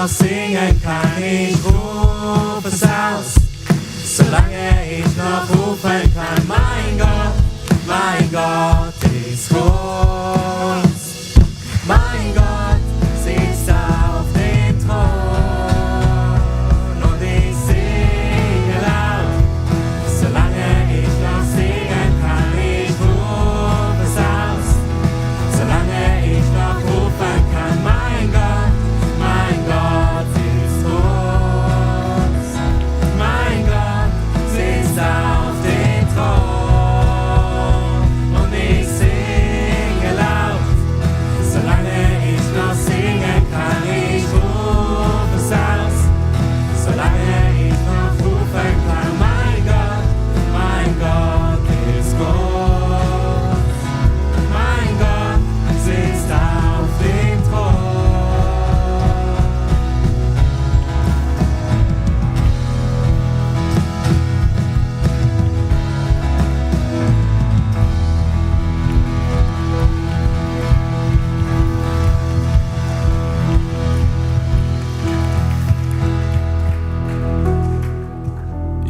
noch singen kann, ich ruf es aus. Solange ich noch rufen kann, mein Gott ist groß. Mein Gott sitzt auf dem Thron und ich singe laut. Solange ich noch singen kann, ich ruf es aus. Solange ich noch rufen kann, mein Gott ist groß. Mein Gott sitzt auf dem Thron und ich singe laut. Solange ich noch singen kann, ich ruf es aus. Solange ich noch rufen kann, mein Gott ist groß. Mein Gott sitzt auf dem Thron.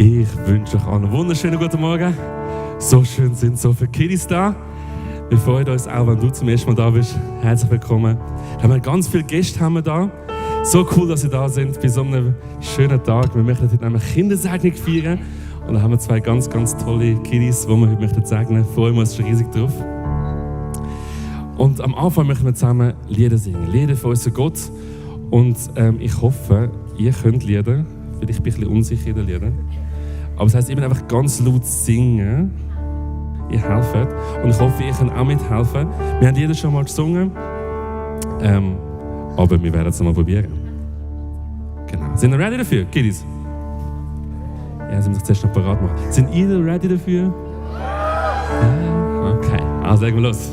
Ich wünsche euch einen wunderschönen guten Morgen. So schön sind so viele Kiddies da. Wir freuen uns auch, wenn du zum ersten Mal da bist. Herzlich willkommen. Wir haben ganz viele Gäste da. So cool, dass sie da sind bei so einem schönen Tag. Wir möchten heute nämlich Kindersegnung feiern. Und da haben wir zwei ganz, ganz tolle Kiddies, die wir heute möchten segnen. Freuen wir uns schon riesig drauf. Und am Anfang möchten wir zusammen Lieder singen. Lieder für unseren Gott. Und ich hoffe, ihr könnt Lieder. Vielleicht bin ich ein bisschen unsicher in den Liedern. Aber es heisst immer einfach ganz laut singen. Ihr helft. Und ich hoffe, ihr könnt auch mithelfen. Wir haben jeder schon mal gesungen. Aber wir werden es mal probieren. Genau. Sind ihr ready dafür, Kiddies? Ja, sie müssen zuerst noch parat machen. Sind ihr ready dafür? Ja. Okay, also legen wir los.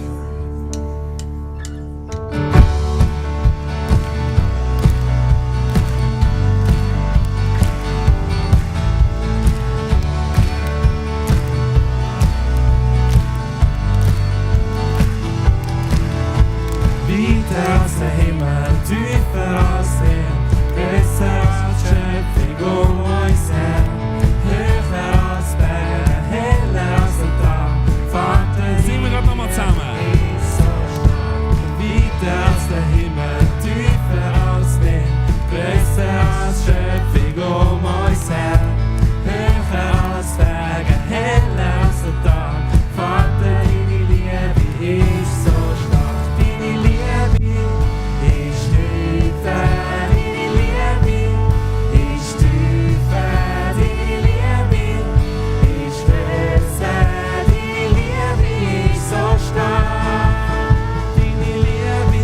Weiter aus der Himmel, tiefer aus dem, größer als Schöpfung uns her. Höher aus Berge, heller aus dem Tag, Vater, Singen wir gerade nochmal zusammen. ist so stark. Weiter aus der Himmel, tiefer aus dem, größer als Schöpfung uns her. Höher aus Berge, heller aus dem Tag, Vater, deine Liebe ist so stark. Deine Liebe ist tiefer, deine Liebe ist tiefer, deine Liebe ist größer, deine Liebe ist so stark. Deine Liebe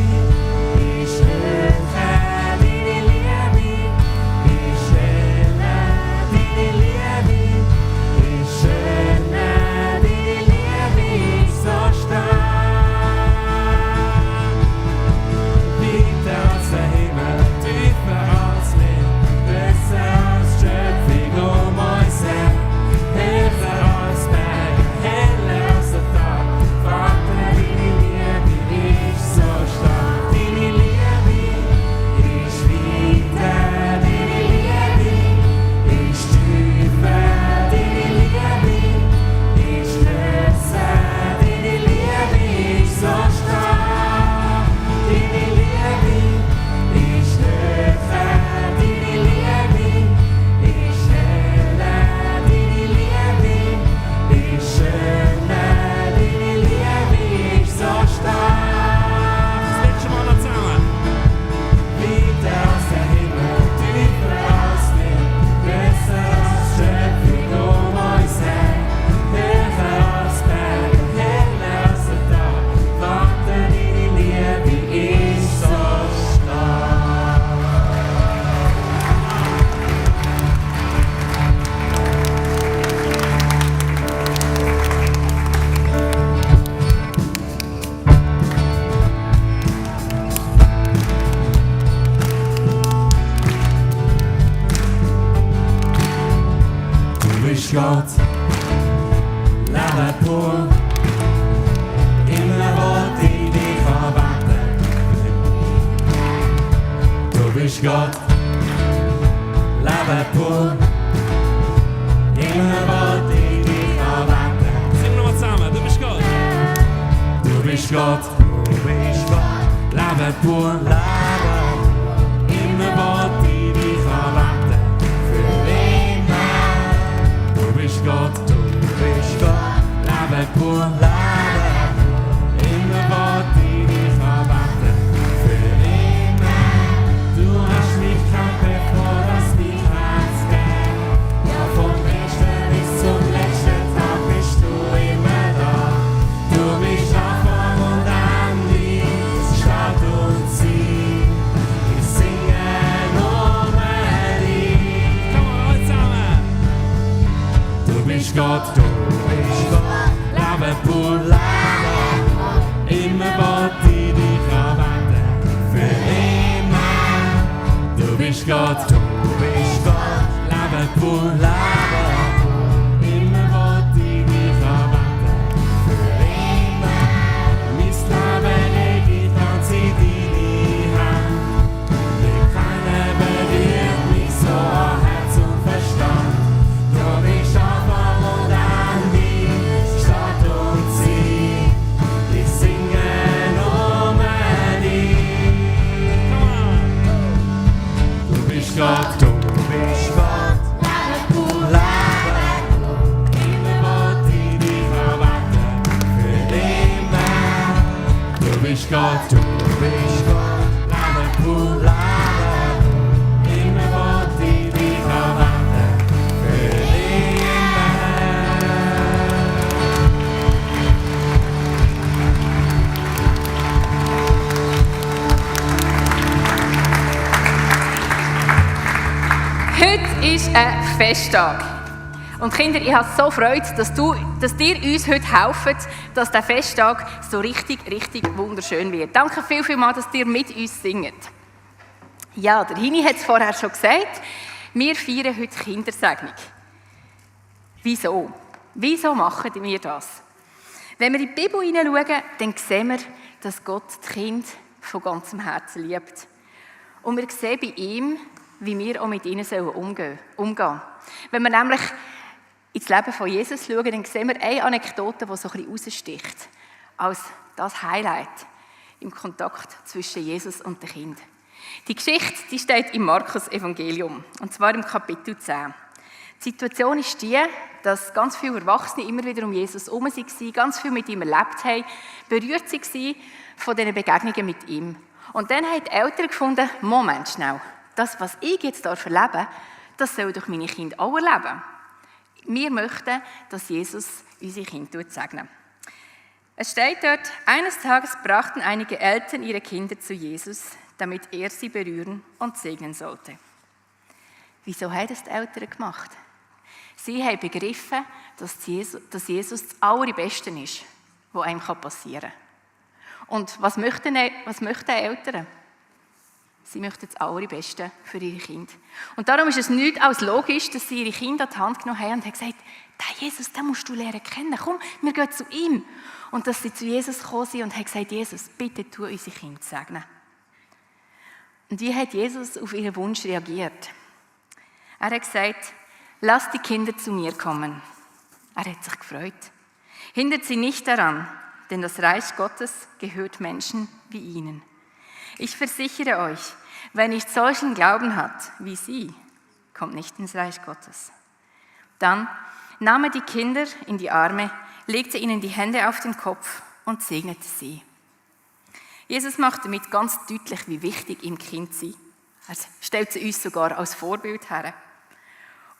ist höher, deine Liebe ist heller, deine Liebe ist schöner, deine Liebe ist so stark. Weiter aus der Himmel, tiefer aus Meer, größer als Schöpfung uns her. Höher aus Bergen, heller aus dem Tag, Vater, deine Liebe ist so stark. Deine Liebe ist weiter, deine Liebe ist tiefer, deine Liebe ist größer, deine Liebe ist so stark. Deine Liebe ist höher, deine Liebe ist heller, deine Liebe ist schöner, deine Liebe ist so stark. Das letzte Mal noch zusammen. Weiter aus der Himmel, tiefer aus Meer, größer als Schöpfung uns her. Höher aus Bergen, heller aus dem Tag, Vater, deine Liebe ist so stark. Du bist Gott, Leben pur, immer wollte ich dich erwarten. Du bist Gott, leben pur. Immer wollte ich dich anbeten. Singen wir mal zusammen, du bist Gott. Du bist Gott, lebe pur, lebe. Immer wollte ich dich anbeten. Für immer. Du bist Gott, lebe pur, lebe. Immer wollte ich dich anbeten. Für immer. Du hast mich gekannt, bevor das mein Herz geht. Ja, vom ersten bis zum letzten Tag bist du immer da. Du bist Anfang und Ende, Start und Ziel. Ich singe nur dich. Komm mal alle zusammen. Du bist Gott, lebe pur, lebe. Immer wollte ich dich anbeten. Für immer. Du bist Gott, lebe pur, lebe. Immer wollte ich dich anbeten. Für immer. Mein Leben leg ich ganz in deine Hand. Denn keiner berührt mich so an Herz und Verstand. Du bist Anfang und Ende, Start und Ziel. Ich singe nur dich. Du bist Gott, lebe pur, lebe. Immer wollte ich dich anbeten. Für immer. Du bist Gott, lebe pur, lebe. Immer wollte ich dich anbeten. Für immer. Heute ist ein Festtag. Und Kinder, ich habe so Freude, dass ihr uns heute helft, dass der Festtag so richtig wunderschön wird. Danke vielmals, dass ihr mit uns singt. Ja, der Hini hat es vorher schon gesagt, wir feiern heute Kindersegnung. Wieso? Wieso machen wir das? Wenn wir in die Bibel hineinschauen, dann sehen wir, dass Gott die Kinder von ganzem Herzen liebt. Und wir sehen bei ihm, wie wir auch mit ihnen umgehen sollen. Wenn wir nämlich ins Leben von Jesus schauen, dann sehen wir eine Anekdote, die so ein bisschen raussticht, als das Highlight im Kontakt zwischen Jesus und dem Kind. Die Geschichte die steht im Markus-Evangelium, und zwar im Kapitel 10. Die Situation ist die, dass ganz viele Erwachsene immer wieder um Jesus herum waren, ganz viel mit ihm erlebt haben, berührt waren von diesen Begegnungen mit ihm. Und dann haben die Eltern gefunden, Moment schnell, das, was ich jetzt erleben darf, das sollen doch meine Kinder auch erleben. Wir möchten, dass Jesus unsere Kinder segnet. Es steht dort, eines Tages brachten einige Eltern ihre Kinder zu Jesus, damit er sie berühren und segnen sollte. Wieso haben das die Eltern gemacht? Sie haben begriffen, dass Jesus das Allerbeste ist, was einem passieren kann. Und was möchten Eltern? Sie möchten das Allerbeste für ihre Kinder. Und darum ist es nichts als logisch, dass sie ihre Kinder an die Hand genommen haben und haben gesagt, den Jesus, den musst du lernen kennen. Komm, wir gehen zu ihm. Und dass sie zu Jesus gekommen sind und haben gesagt, Jesus, bitte tu unsere Kinder segnen. Und wie hat Jesus auf ihren Wunsch reagiert? Er hat gesagt, lasst die Kinder zu mir kommen. Er hat sich gefreut. Hindert sie nicht daran, denn das Reich Gottes gehört Menschen wie ihnen. Ich versichere euch, wer nicht solchen Glauben hat wie sie, kommt nicht ins Reich Gottes. Dann nahm er die Kinder in die Arme, legte ihnen die Hände auf den Kopf und segnete sie. Jesus macht damit ganz deutlich, wie wichtig ihm Kind sind. Er stellt sie uns sogar als Vorbild her.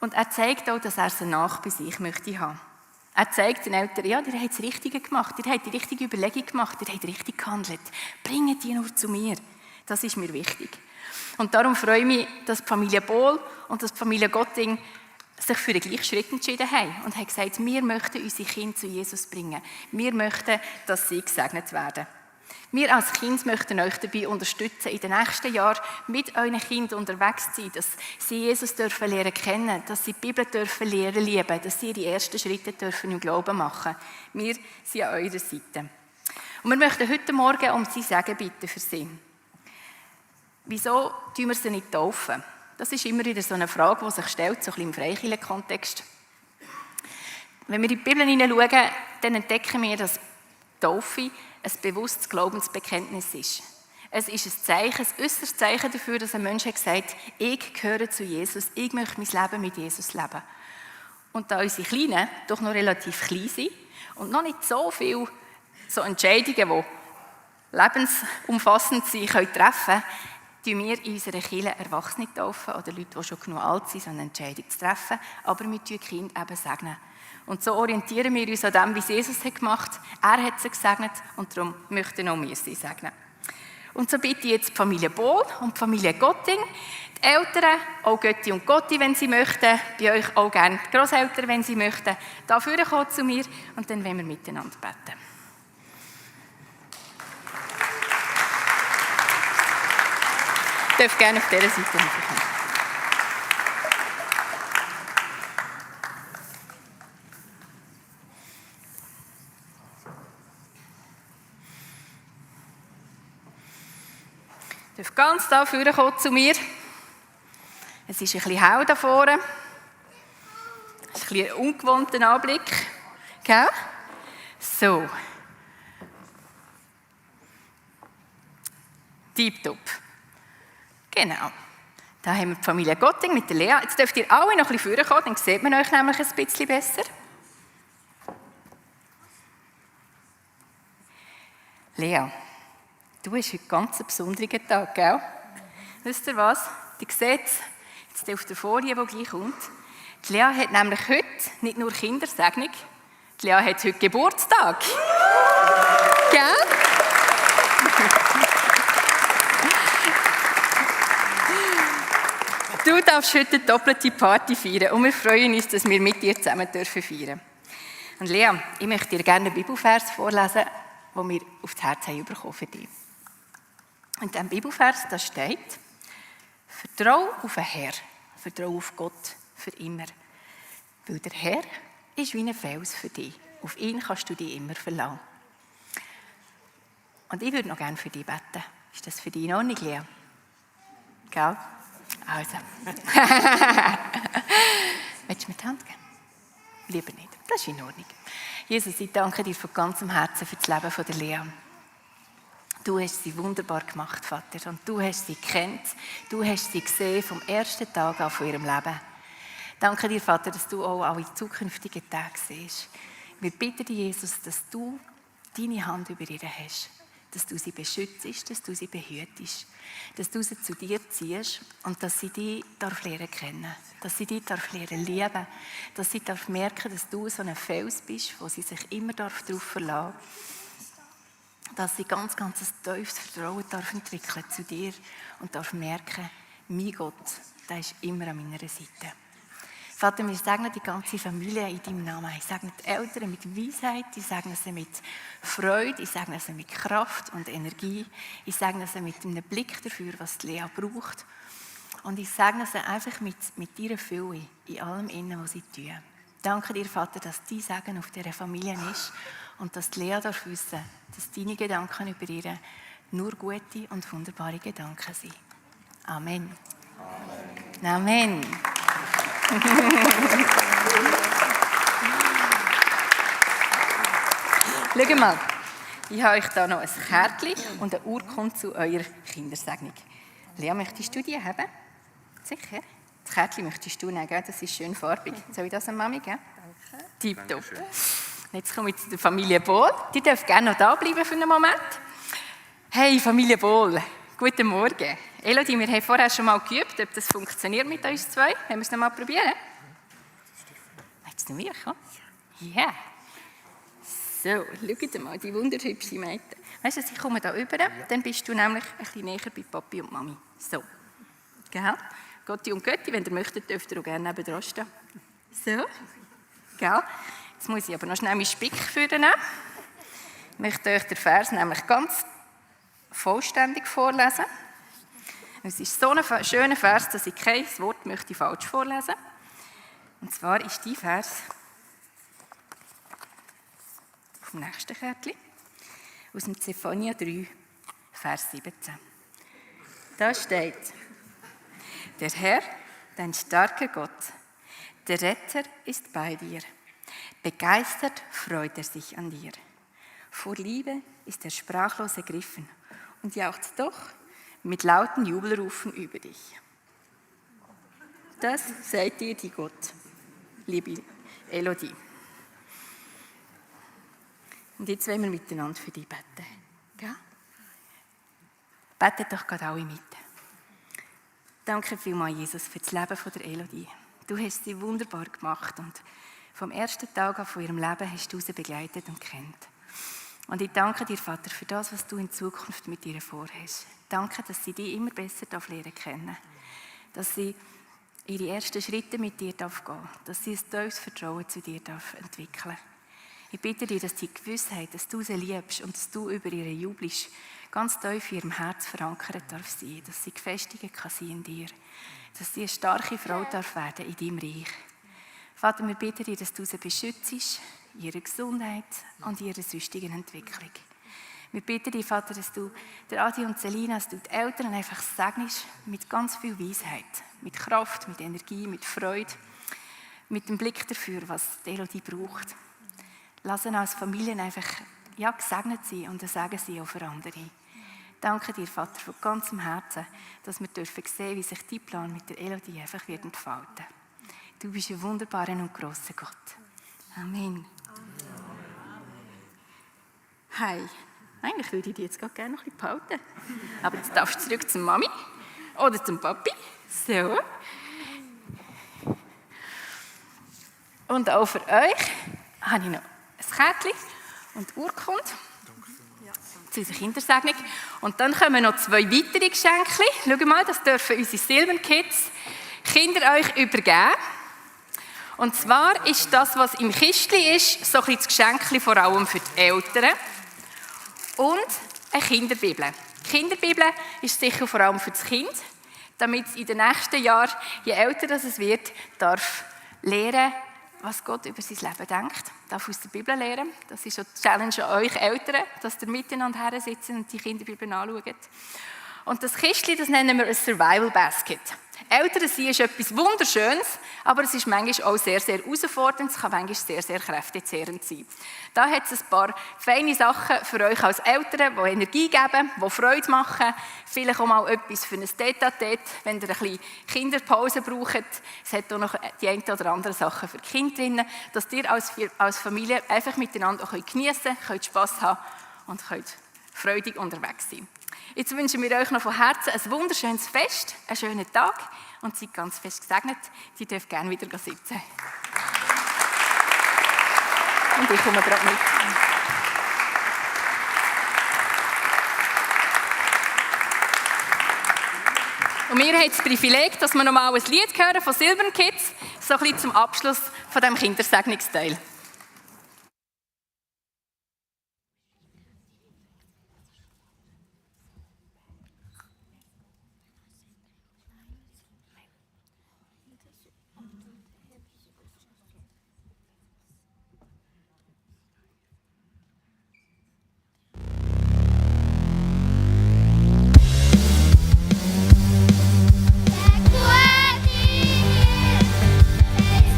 Und er zeigt auch, dass er sie nach bei sich möchte haben. Er zeigt den Eltern, ja, ihr habt das Richtige gemacht, ihr habt die richtige Überlegung gemacht, ihr habt richtig gehandelt. Bringt die nur zu mir. Das ist mir wichtig. Und darum freue ich mich, dass die Familie Bohl und dass die Familie Gotting sich für den gleichen Schritt entschieden haben und haben gesagt, wir möchten unsere Kinder zu Jesus bringen. Wir möchten, dass sie gesegnet werden. Wir als Kind möchten euch dabei unterstützen, in den nächsten Jahren mit euren Kindern unterwegs zu sein, dass sie Jesus dürfen lernen kennen, dass sie die Bibel dürfen lernen lieben, dass sie ihre ersten Schritte dürfen im Glauben machen. Wir sind an eurer Seite. Und wir möchten heute Morgen um sein Segen bitten für sie. Wieso tun wir sie nicht taufen? Das ist immer wieder so eine Frage, die sich stellt, so ein bisschen im Freikirchen-Kontext. Wenn wir in die Bibel hineinschauen, dann entdecken wir, dass Taufe ein bewusstes Glaubensbekenntnis ist. Es ist ein Zeichen, ein äußeres Zeichen dafür, dass ein Mensch hat gesagt, ich gehöre zu Jesus, ich möchte mein Leben mit Jesus leben. Und da unsere Kleinen doch noch relativ klein sind und noch nicht so viele so Entscheidungen, die lebensumfassend sind, treffen können, tun wir in unserer Kirche Erwachsene taufen oder Leute, die schon genug alt sind, so eine Entscheidung zu treffen. Aber wir tun die Kinder eben segnen. Und so orientieren wir uns an dem, wie Jesus es gemacht hat. Er hat sie gesegnet und darum möchten auch wir sie segnen. Und so bitte ich jetzt die Familie Bohl und die Familie Gotting, die Eltern, auch Götti und Gotti, wenn sie möchten, bei euch auch gerne die Grosseltern, wenn sie möchten, da vorne kommen zu mir und dann wollen wir miteinander beten. Ihr dürft gerne auf dieser Seite kommen. Ihr dürft ganz da vorne kommen zu mir. Es ist ein bisschen hell da vorne. Es ist ein bisschen ein ungewohnter Anblick. Gell? So. Tipptopp. Genau. Da haben wir die Familie Gotting mit der Lea. Jetzt dürft ihr alle noch ein bisschen vorkommen, dann sieht man euch nämlich ein bisschen besser. Lea, du hast heute ganz einen besonderen Tag, gell? Wisst ihr was? Ihr seht es jetzt auf der Folie, die gleich kommt. Die Lea hat nämlich heute nicht nur Kindersegnung, die Lea hat heute Geburtstag. Gell? Du darfst heute eine doppelte Party feiern und wir freuen uns, dass wir mit dir zusammen feiern dürfen. Und Lea, ich möchte dir gerne einen Bibelvers vorlesen, den wir auf das Herz haben bekommen für dich. Und in diesem Bibelvers da steht: Vertrau auf den Herr, vertrau auf Gott für immer. Weil der Herr ist wie ein Fels für dich. Auf ihn kannst du dich immer verlassen. Und ich würde noch gerne für dich beten. Ist das für dich in Ordnung, Lea? Gell? Also. Willst du mir die Hand geben? Lieber nicht. Das ist in Ordnung. Jesus, ich danke dir von ganzem Herzen für das Leben von der Lea. Du hast sie wunderbar gemacht, Vater. Und du hast sie gekannt. Du hast sie gesehen vom ersten Tag an von ihrem Leben. Danke dir, Vater, dass du auch alle zukünftigen Tage siehst. Wir bitten dich, Jesus, dass du deine Hand über ihr hast. Dass du sie beschützt, dass du sie behütest, dass du sie zu dir ziehst und dass sie dich lernen kennen, dass sie dich lernen lieben, dass sie merken, dass du so ein Fels bist, wo sie sich immer darauf verlassen darf, dass sie ganz ein tiefes Vertrauen entwickeln zu dir und merken, mein Gott, der ist immer an meiner Seite. Vater, wir segnen die ganze Familie in deinem Namen. Ich segne die Eltern mit Weisheit, ich segne sie mit Freude, ich segne sie mit Kraft und Energie, ich segne sie mit einem Blick dafür, was die Lea braucht. Und ich segne sie einfach mit ihrer Fülle in allem Innen, was sie tun. Danke dir, Vater, dass dein Segen auf dieser Familie ist und dass die Lea darf wissen, dass deine Gedanken über ihr nur gute und wunderbare Gedanken sind. Amen. Amen. Amen. Schaut mal, ich habe euch hier noch ein Kärtchen und eine Urkunde zu eurer Kindersegnung. Lea, möchtest du die haben? Sicher? Das Kärtchen möchtest du nehmen, das ist schön farbig. Soll ich das an Mami geben? Danke. Tipptopp. Jetzt komme ich zu der Familie Bohl. Die darf gerne noch da bleiben für einen Moment. Hey, Familie Bohl, guten Morgen. Elodie, wir haben vorher schon mal geübt, ob das funktioniert mit uns zwei. Wollen wir es noch mal probieren? Willst du mir kommen? Ja. So, schaut mal, die wunderhübsche Mädchen. Weißt du, ich komme da rüber, dann bist du nämlich ein bisschen näher bei Papi und Mami. So. Gell? Gotti und Götti, wenn ihr möchtet, dürft ihr auch gerne nebenan stehen. So. Gell? Jetzt muss ich aber noch schnell meinen Spick führen. Ich möchte euch den Vers nämlich ganz vollständig vorlesen. Es ist so ein schöner Vers, dass ich kein Wort möchte falsch vorlesen. Und zwar ist die Vers auf dem nächsten Kärtchen aus dem Zephania 3, Vers 17. Da steht: Der Herr, dein starker Gott, der Retter ist bei dir. Begeistert freut er sich an dir. Vor Liebe ist er sprachlos ergriffen und jauchzt doch mit lauten Jubelrufen über dich. Das seid ihr die Gott, liebe Elodie. Und jetzt wollen wir miteinander für dich beten. Gell? Betet doch gerade alle mit. Danke vielmals, Jesus, für das Leben von der Elodie. Du hast sie wunderbar gemacht und vom ersten Tag an von ihrem Leben hast du sie begleitet und kennt. Und ich danke dir, Vater, für das, was du in Zukunft mit ihr vorhast. Danke, dass sie dich immer besser lernen kennen. Dass sie ihre ersten Schritte mit dir gehen darf, dass sie ein tiefes Vertrauen zu dir entwickeln darf. Ich bitte dich, dass die Gewissheit, dass du sie liebst und dass du über ihre jubelst, ganz tief in ihrem Herz verankert darf sein, dass sie gefestigt kann sein in dir, dass sie eine starke Frau darf werden in deinem Reich. Vater, wir bitten dich, dass du sie beschützt, in ihrer Gesundheit und in ihrer sonstigen Entwicklung. Wir bitten dich, Vater, dass du der Adi und Selina, dass du die Eltern einfach segnest mit ganz viel Weisheit, mit Kraft, mit Energie, mit Freude, mit dem Blick dafür, was die Elodie braucht. Lass sie als Familien einfach gesegnet sein und ein Segen sein auch für andere. Danke dir, Vater, von ganzem Herzen, dass wir sehen dürfen, wie sich dein Plan mit der Elodie einfach wird entfalten. Du bist ein wunderbarer und grosser Gott. Amen. Hi. Eigentlich würde ich dich jetzt gerne noch ein bisschen behalten. Aber jetzt darfst du zurück zur Mami oder zum Papi. So. Und auch für euch habe ich noch ein Kärtchen und Urkunde zu unserer Kindersegnung. Und dann kommen noch 2 weitere Geschenke. Schau mal, das dürfen unsere Silver Kids Kinder euch übergeben. Und zwar ist das, was im Kistchen ist, so ein bisschen das Geschenk vor allem für die Eltern. Und eine Kinderbibel. Die Kinderbibel ist sicher vor allem für das Kind, damit es in den nächsten Jahren, je älter es wird, darf lernen, was Gott über sein Leben denkt. Darf aus der Bibel lernen. Das ist eine Challenge an euch Eltern, dass ihr miteinander her sitzen und die Kinderbibel anschaut. Und das Kistchen, das nennen wir ein Survival Basket. Eltern sein ist etwas Wunderschönes, aber es ist manchmal auch sehr, sehr herausfordernd. Es kann manchmal sehr, sehr kräftezehrend sein. Da hat es ein paar feine Sachen für euch als Eltern, die Energie geben, die Freude machen. Vielleicht auch mal etwas für ein Tête-à-Tête, wenn ihr ein bisschen Kinderpause braucht. Es hat auch noch die ein oder andere Sachen für die Kinder drin, dass ihr als Familie einfach miteinander auch geniessen könnt, Spass haben und könnt freudig unterwegs sein. Jetzt wünschen wir euch noch von Herzen ein wunderschönes Fest, einen schönen Tag und seid ganz fest gesegnet. Sie dürfen gerne wieder sitzen. Und ich komme gerade mit. Und wir haben das Privileg, dass wir noch mal ein Lied hören von Silver Kids, so ein bisschen zum Abschluss von diesem Kindersegnungsteil. It's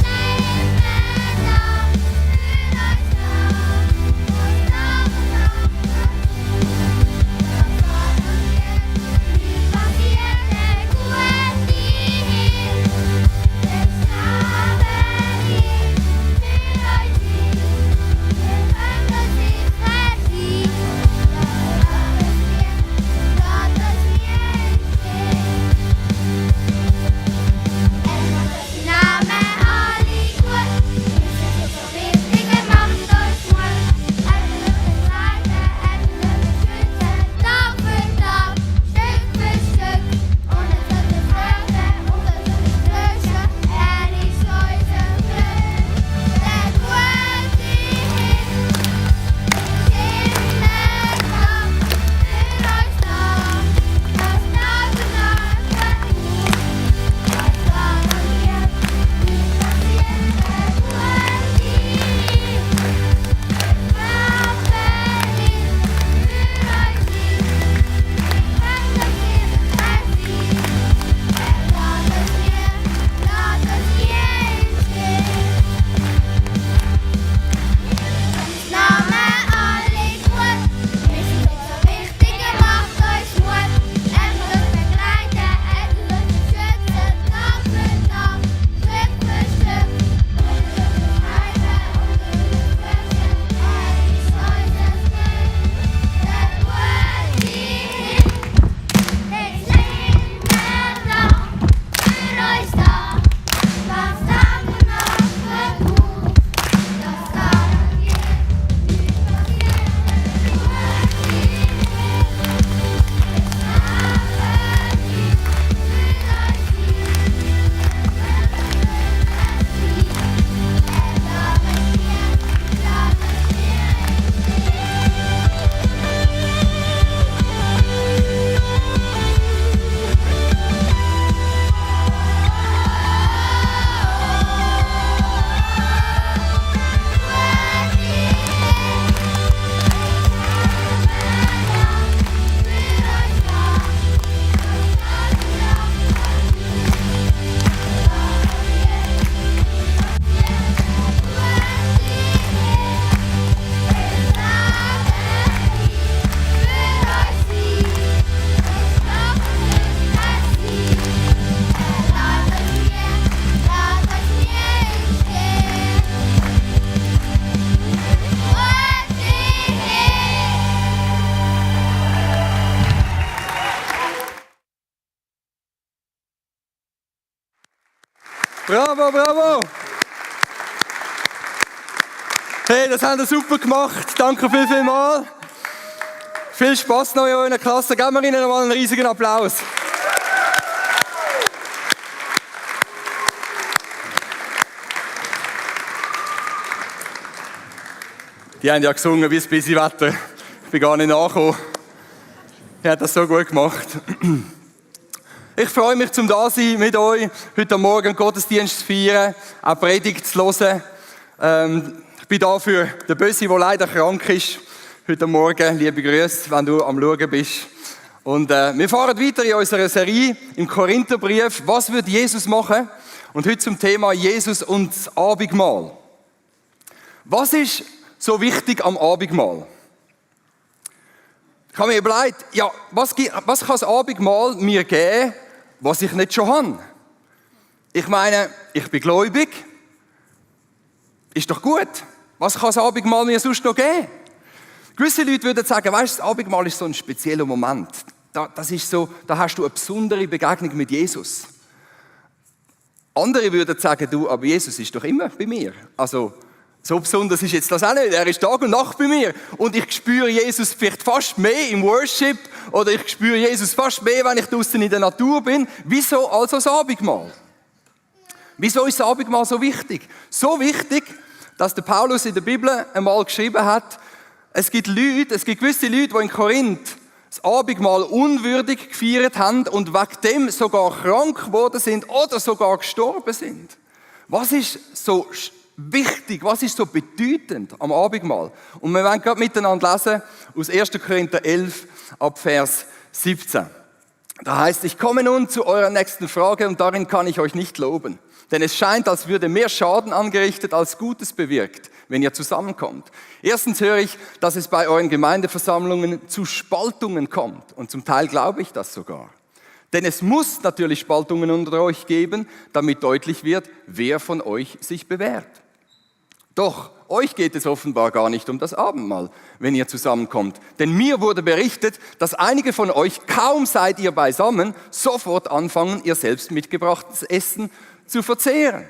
Bravo, bravo! Hey, das habt ihr super gemacht. Danke vielmals. Viel Spaß noch in eurer Klasse. Geben wir ihnen nochmal einen riesigen Applaus. Die haben ja gesungen wie das busy Wetter. Ich bin gar nicht nachgekommen. Ihr habt das so gut gemacht. Ich freue mich, zum da sein mit euch, heute Morgen Gottesdienst zu feiern, auch Predigt zu hören. Ich bin da für den Bösi, der leider krank ist. Heute Morgen, liebe Grüße, wenn du am Schauen bist. Und wir fahren weiter in unserer Serie im Korintherbrief. Was wird Jesus machen? Und heute zum Thema Jesus und das Abendmahl. Was ist so wichtig am Abendmahl? Ich habe mir überlegt, ja, was kann das Abendmahl mir geben, was ich nicht schon habe? Ich meine, ich bin gläubig. Ist doch gut. Was kann das Abendmahl mir sonst noch geben? Gewisse Leute würden sagen, weißt du, das Abendmahl ist so ein spezieller Moment. Das ist so, da hast du eine besondere Begegnung mit Jesus. Andere würden sagen, du, aber Jesus ist doch immer bei mir. Also, so besonders ist jetzt das auch nicht. Er ist Tag und Nacht bei mir. Und ich spüre Jesus vielleicht fast mehr im Worship oder ich spüre Jesus fast mehr, wenn ich draußen in der Natur bin. Wieso also das Abendmahl? Wieso ist das Abendmahl so wichtig? So wichtig, dass der Paulus in der Bibel einmal geschrieben hat, es gibt gewisse Leute, die in Korinth das Abendmahl unwürdig gefeiert haben und wegen dem sogar krank geworden sind oder sogar gestorben sind. Was ist so wichtig, was ist so bedeutend am Abendmahl? Und wir wollen gerade miteinander lesen aus 1. Korinther 11 ab Vers 17. Da heißt, ich komme nun zu eurer nächsten Frage und darin kann ich euch nicht loben. Denn es scheint, als würde mehr Schaden angerichtet als Gutes bewirkt, wenn ihr zusammenkommt. Erstens höre ich, dass es bei euren Gemeindeversammlungen zu Spaltungen kommt. Und zum Teil glaube ich das sogar. Denn es muss natürlich Spaltungen unter euch geben, damit deutlich wird, wer von euch sich bewährt. Doch euch geht es offenbar gar nicht um das Abendmahl, wenn ihr zusammenkommt. Denn mir wurde berichtet, dass einige von euch, kaum seid ihr beisammen, sofort anfangen, ihr selbst mitgebrachtes Essen zu verzehren.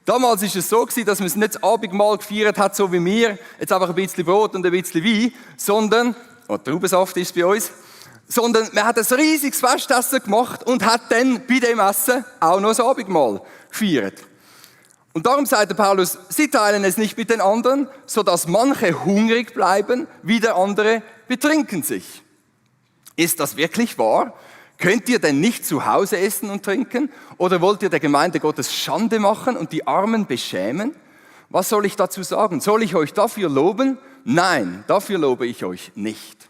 Damals ist es so gewesen, dass man es nicht das Abendmahl gefeiert hat, so wie wir, jetzt einfach ein bisschen Brot und ein bisschen Wein, sondern, Traubensaft ist bei uns, sondern man hat ein riesiges Festessen gemacht und hat dann bei dem Essen auch noch das Abendmahl gefeiert. Und darum sagt der Paulus, sie teilen es nicht mit den anderen, sodass manche hungrig bleiben, wieder andere betrinken sich. Ist das wirklich wahr? Könnt ihr denn nicht zu Hause essen und trinken? Oder wollt ihr der Gemeinde Gottes Schande machen und die Armen beschämen? Was soll ich dazu sagen? Soll ich euch dafür loben? Nein, dafür lobe ich euch nicht.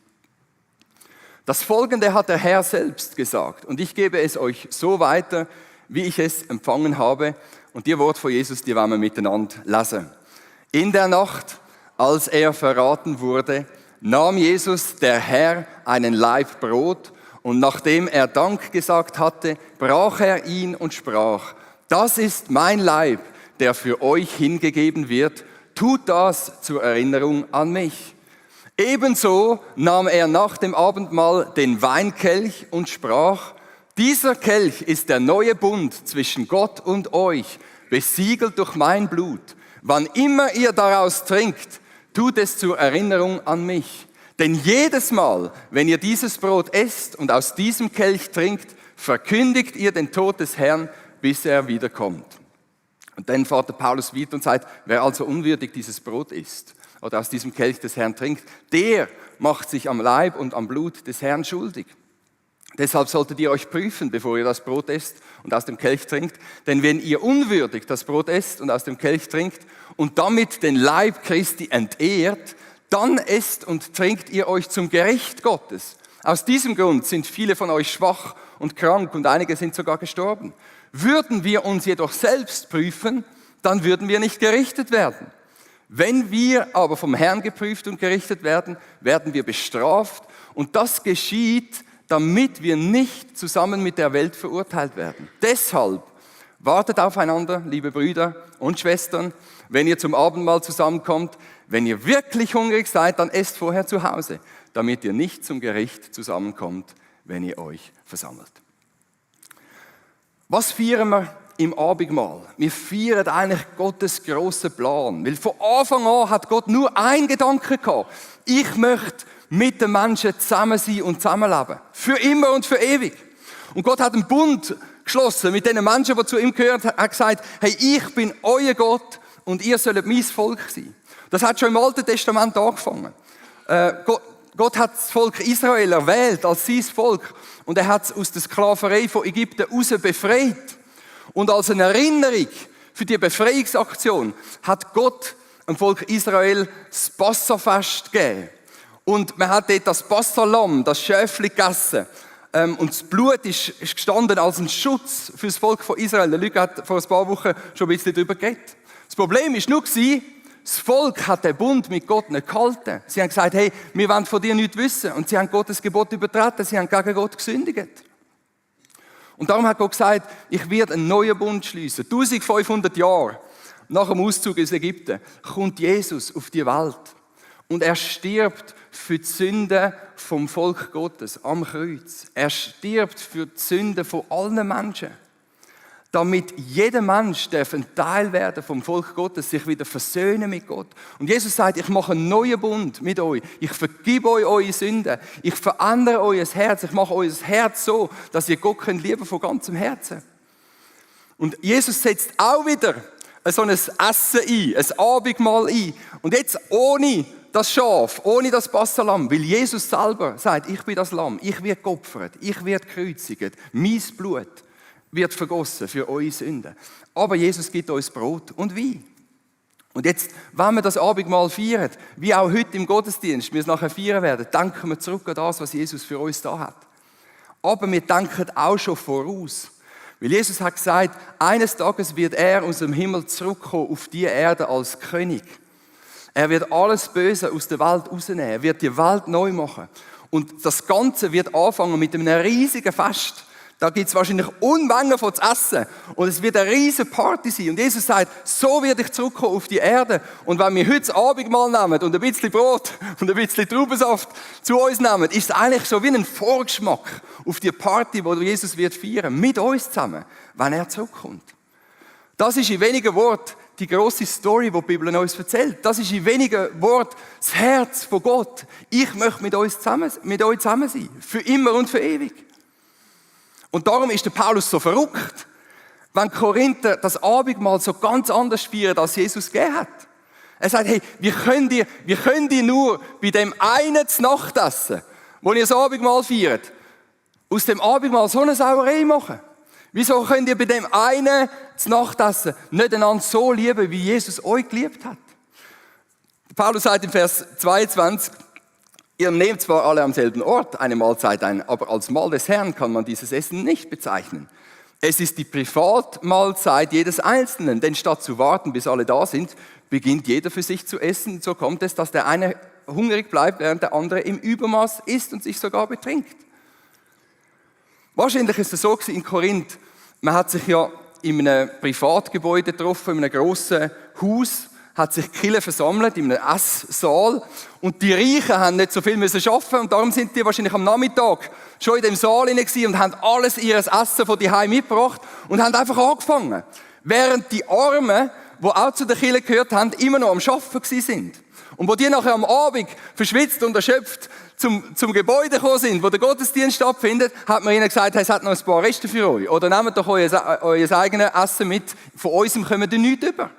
Das Folgende hat der Herr selbst gesagt und ich gebe es euch so weiter, wie ich es empfangen habe. Und die Worte von Jesus, die wollen wir miteinander lesen. In der Nacht, als er verraten wurde, nahm Jesus, der Herr, einen Laib Brot und nachdem er Dank gesagt hatte, brach er ihn und sprach, das ist mein Leib, der für euch hingegeben wird, tut das zur Erinnerung an mich. Ebenso nahm er nach dem Abendmahl den Weinkelch und sprach, dieser Kelch ist der neue Bund zwischen Gott und euch, besiegelt durch mein Blut. Wann immer ihr daraus trinkt, tut es zur Erinnerung an mich. Denn jedes Mal, wenn ihr dieses Brot esst und aus diesem Kelch trinkt, verkündigt ihr den Tod des Herrn, bis er wiederkommt. Und dann fährt der Paulus weiter und sagt, wer also unwürdig dieses Brot isst oder aus diesem Kelch des Herrn trinkt, der macht sich am Leib und am Blut des Herrn schuldig. Deshalb solltet ihr euch prüfen, bevor ihr das Brot esst und aus dem Kelch trinkt. Denn wenn ihr unwürdig das Brot esst und aus dem Kelch trinkt und damit den Leib Christi entehrt, dann esst und trinkt ihr euch zum Gericht Gottes. Aus diesem Grund sind viele von euch schwach und krank und einige sind sogar gestorben. Würden wir uns jedoch selbst prüfen, dann würden wir nicht gerichtet werden. Wenn wir aber vom Herrn geprüft und gerichtet werden, werden wir bestraft und das geschieht, damit wir nicht zusammen mit der Welt verurteilt werden. Deshalb wartet aufeinander, liebe Brüder und Schwestern, wenn ihr zum Abendmahl zusammenkommt. Wenn ihr wirklich hungrig seid, dann esst vorher zu Hause, damit ihr nicht zum Gericht zusammenkommt, wenn ihr euch versammelt. Was feiern wir im Abendmahl. Wir feiern eigentlich Gottes grossen Plan. Weil von Anfang an hat Gott nur einen Gedanken gehabt. Ich möchte mit den Menschen zusammen sein und zusammenleben. Für immer und für ewig. Und Gott hat einen Bund geschlossen mit den Menschen, die zu ihm gehören, hat gesagt, hey, ich bin euer Gott und ihr sollt mein Volk sein. Das hat schon im Alten Testament angefangen. Gott hat das Volk Israel erwählt als sein Volk und er hat es aus der Sklaverei von Ägypten raus befreit. Und als eine Erinnerung für die Befreiungsaktion hat Gott dem Volk Israel das Passafest gegeben. Und man hat dort das Passalamm, das Schäfli gegessen. Und das Blut ist gestanden als ein Schutz für das Volk von Israel. Der Luc hat vor ein paar Wochen schon ein bisschen darüber geredet. Das Problem war nur, das Volk hat den Bund mit Gott nicht gehalten. Sie haben gesagt, hey, wir wollen von dir nichts wissen. Und sie haben Gottes Gebot übertreten, sie haben gegen Gott gesündigt. Und darum hat Gott gesagt, ich werde einen neuen Bund schließen. 1500 Jahre nach dem Auszug aus Ägypten kommt Jesus auf die Welt. Und er stirbt für die Sünden vom Volk Gottes am Kreuz. Er stirbt für die Sünden von allen Menschen. Damit jeder Mensch ein Teil werden vom Volk Gottes, sich wieder versöhnen mit Gott. Und Jesus sagt, ich mache einen neuen Bund mit euch. Ich vergebe euch eure Sünden. Ich verändere euer Herz. Ich mache euer Herz so, dass ihr Gott könnt lieben von ganzem Herzen. Und Jesus setzt auch wieder so ein Essen ein, ein Abendmahl ein. Und jetzt ohne das Schaf, ohne das Passalamm, weil Jesus selber sagt, ich bin das Lamm, ich werde geopfert, ich werde gekreuzigt, mein Blut wird vergossen für eure Sünden. Aber Jesus gibt uns Brot und Wein. Und jetzt, wenn wir das Abendmahl feiern, wie auch heute im Gottesdienst, wir es nachher feiern werden, denken wir zurück an das, was Jesus für uns da hat. Aber wir denken auch schon voraus. Weil Jesus hat gesagt, eines Tages wird er aus dem Himmel zurückkommen auf die Erde als König. Er wird alles Böse aus der Welt rausnehmen. Er wird die Welt neu machen. Und das Ganze wird anfangen mit einem riesigen Fest. Da gibt es wahrscheinlich Unmengen von zu essen. Und es wird eine riesige Party sein. Und Jesus sagt, so werde ich zurückkommen auf die Erde. Und wenn wir heute das Abendmahl nehmen und ein bisschen Brot und ein bisschen Traubensaft zu uns nehmen, ist es eigentlich so wie ein Vorgeschmack auf die Party, die Jesus wird feiern, mit uns zusammen, wenn er zurückkommt. Das ist in wenigen Worten die grosse Story, die die Bibel uns erzählt. Das ist in wenigen Worten das Herz von Gott. Ich möchte mit euch zusammen sein. Für immer und für ewig. Und darum ist der Paulus so verrückt, wenn die Korinther das Abendmahl so ganz anders feiern, als Jesus gegeben hat. Er sagt, hey, wie könnt ihr nur bei dem einen zu Nacht essen, wo ihr das Abendmahl feiert, aus dem Abendmahl so eine Sauerei machen? Wieso könnt ihr bei dem einen zu Nacht essen nicht einander so lieben, wie Jesus euch geliebt hat? Paulus sagt im Vers 22, ihr nehmt zwar alle am selben Ort eine Mahlzeit ein, aber als Mahl des Herrn kann man dieses Essen nicht bezeichnen. Es ist die Privatmahlzeit jedes Einzelnen, denn statt zu warten, bis alle da sind, beginnt jeder für sich zu essen. So kommt es, dass der eine hungrig bleibt, während der andere im Übermaß isst und sich sogar betrinkt. Wahrscheinlich ist es so in Korinth, man hat sich ja in einem Privatgebäude getroffen, in einem grossen Haus, hat sich die Kirche versammelt in einem Esssaal und die Reichen haben nicht so viel arbeiten und darum sind die wahrscheinlich am Nachmittag schon in dem Saal hinein und haben alles ihres Essen von daheim mitgebracht und haben einfach angefangen. Während die Armen, die auch zu der Kirche gehört haben, immer noch am Arbeiten sind. Und wo die nachher am Abend verschwitzt und erschöpft zum Gebäude gekommen sind, wo der Gottesdienst stattfindet, hat man ihnen gesagt, hey, es hat noch ein paar Reste für euch. Oder nehmt doch euer eigenes Essen mit, von uns kommen ihr nichts über.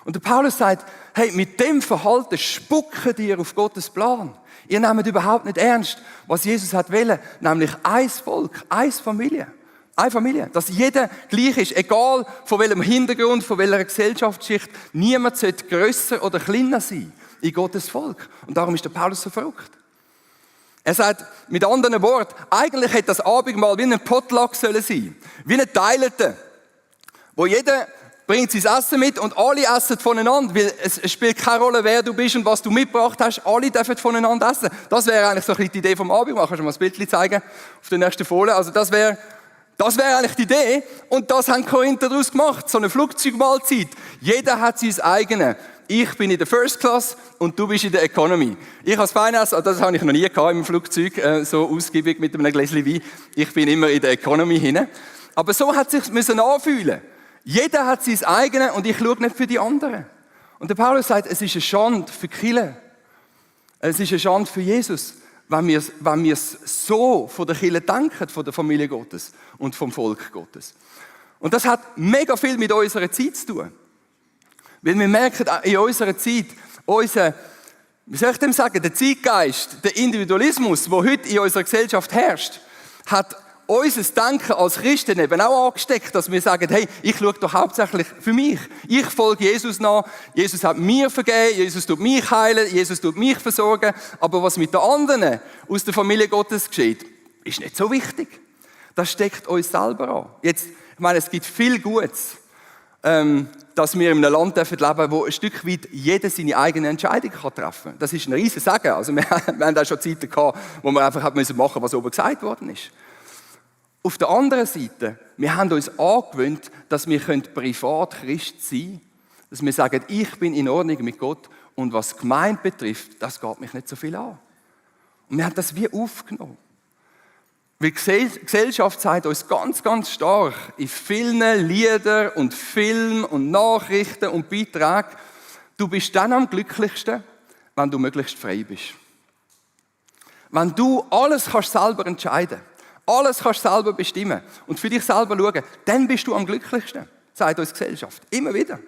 Und der Paulus sagt, hey, mit dem Verhalten spucken ihr auf Gottes Plan. Ihr nehmt überhaupt nicht ernst, was Jesus hat wollen, nämlich ein Volk, eine Familie. Eine Familie, dass jeder gleich ist, egal von welchem Hintergrund, von welcher Gesellschaftsschicht. Niemand sollte grösser oder kleiner sein in Gottes Volk. Und darum ist der Paulus so verrückt. Er sagt mit anderen Worten, eigentlich hätte das Abendmahl wie ein Potluck sollen sein, wie ein Teilete, wo jeder bringt sein Essen mit und alle essen voneinander, weil es spielt keine Rolle, wer du bist und was du mitgebracht hast, alle dürfen voneinander essen. Das wäre eigentlich so ein bisschen die Idee vom Abendmahl. Kannst du mal ein Bild zeigen auf der nächsten Folie? Also das wäre eigentlich die Idee und das haben die Korinther daraus gemacht, so eine Flugzeugmahlzeit. Jeder hat sein eigenes. Ich bin in der First Class und du bist in der Economy. Ich als Finance, das habe ich noch nie gehabt im Flugzeug, so ausgiebig mit einem Gläschen Wein. Ich bin immer in der Economy hinein. Aber so hat es sich anfühlen. Jeder hat sein eigenes und ich schaue nicht für die anderen. Und der Paulus sagt, es ist eine Schande für die Kirche. Es ist eine Schande für Jesus, wenn wir es so von der Kirche denken, von der Familie Gottes und vom Volk Gottes. Und das hat mega viel mit unserer Zeit zu tun. Weil wir merken, in unserer Zeit, wie soll ich dem sagen, der Zeitgeist, der Individualismus, der heute in unserer Gesellschaft herrscht, hat unser Denken als Christen eben auch angesteckt, dass wir sagen, hey, ich schaue doch hauptsächlich für mich. Ich folge Jesus nach. Jesus hat mir vergeben, Jesus tut mich heilen, Jesus tut mich versorgen. Aber was mit den anderen aus der Familie Gottes geschieht, ist nicht so wichtig. Das steckt uns selber an. Jetzt, ich meine, es gibt viel Gutes, dass wir in einem Land leben dürfen, wo ein Stück weit jeder seine eigene Entscheidung treffen kann. Das ist ein riesen Segen. Also wir haben auch schon Zeiten gehabt, wo wir einfach machen mussten, was oben gesagt worden ist. Auf der anderen Seite, wir haben uns angewöhnt, dass wir privat Christ sein können, dass wir sagen, ich bin in Ordnung mit Gott und was die Gemeinde betrifft, das geht mich nicht so viel an. Und wir haben das wie aufgenommen. Weil die Gesellschaft sagt uns ganz, ganz stark in vielen Liedern und Filmen und Nachrichten und Beiträgen, du bist dann am glücklichsten, wenn du möglichst frei bist. Wenn du alles kannst selber entscheiden kannst. Alles kannst du selber bestimmen und für dich selber schauen, dann bist du am glücklichsten, sagt uns die Gesellschaft. Immer wieder.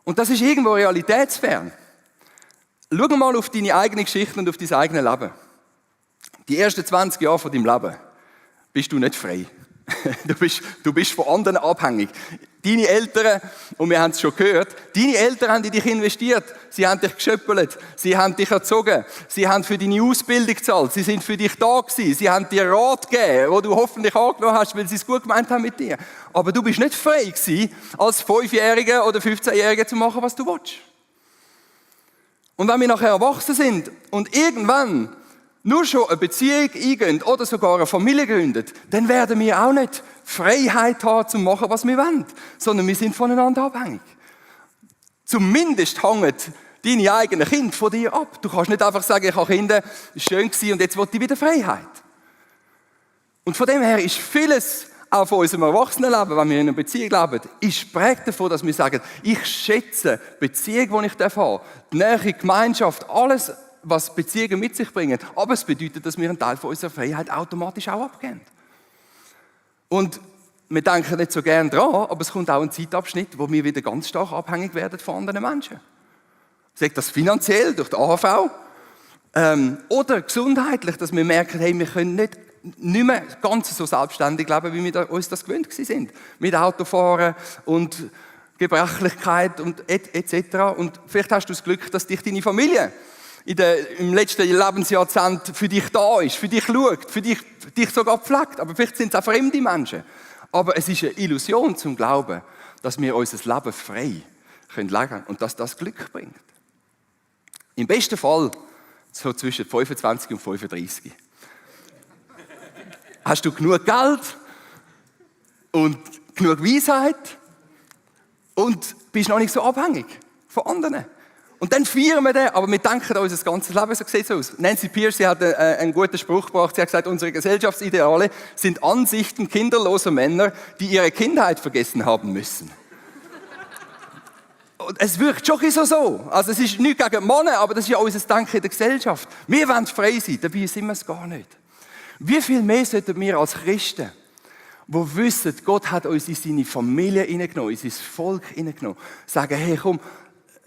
Und das ist irgendwo realitätsfern. Schau mal auf deine eigene Geschichte und auf dein eigenes Leben. Die ersten 20 Jahre von deinem Leben bist du nicht frei. Du bist von anderen abhängig. Deine Eltern, und wir haben es schon gehört, deine Eltern haben in dich investiert. Sie haben dich geschöppelt, sie haben dich erzogen, sie haben für deine Ausbildung gezahlt, sie sind für dich da gewesen, sie haben dir Rat gegeben, wo du hoffentlich angenommen hast, weil sie es gut gemeint haben mit dir. Aber du bist nicht frei gewesen, als 5-Jähriger oder 15-Jähriger zu machen, was du willst. Und wenn wir nachher erwachsen sind und irgendwann nur schon eine Beziehung eingehen oder sogar eine Familie gründen, dann werden wir auch nicht Freiheit haben, zu machen, was wir wollen, sondern wir sind voneinander abhängig. Zumindest hängen deine eigenen Kinder von dir ab. Du kannst nicht einfach sagen, ich habe Kinder, es war schön gewesen und jetzt will ich wieder Freiheit. Und von dem her ist vieles, auch von unserem Erwachsenenleben, wenn wir in einer Beziehung leben, ist prägt davon, dass wir sagen, ich schätze die Beziehung, die ich haben darf, die Nähe, Gemeinschaft, alles, was Beziehungen mit sich bringen. Aber es bedeutet, dass wir einen Teil von unserer Freiheit automatisch auch abgeben. Und wir denken nicht so gern dran, aber es kommt auch ein Zeitabschnitt, wo wir wieder ganz stark abhängig werden von anderen Menschen. Sagt das finanziell durch die AHV oder gesundheitlich, dass wir merken, hey, wir können nicht mehr ganz so selbstständig leben, wie wir uns das gewöhnt sind. Mit Autofahren und Gebrechlichkeit und etc. Und vielleicht hast du das Glück, dass dich deine Familie im letzten Lebensjahrzehnt für dich da ist, für dich schaut, für dich sogar pflegt. Aber vielleicht sind es auch fremde Menschen. Aber es ist eine Illusion zum Glauben, dass wir unser Leben frei leben können und dass das Glück bringt. Im besten Fall so zwischen 25 und 35. Hast du genug Geld und genug Weisheit und bist noch nicht so abhängig von anderen. Und dann feiern wir den, aber wir denken unser ganzes Leben, so sieht es aus. Nancy Pierce hat einen guten Spruch gebracht, sie hat gesagt, unsere Gesellschaftsideale sind Ansichten kinderloser Männer, die ihre Kindheit vergessen haben müssen. Und es wirkt schon so. Also es ist nichts gegen Männer, aber das ist ja unser Denken in der Gesellschaft. Wir wollen frei sein, dabei sind wir es gar nicht. Wie viel mehr sollten wir als Christen, die wissen, Gott hat uns in seine Familie hineingenommen, in sein Volk hineingenommen, sagen, hey komm,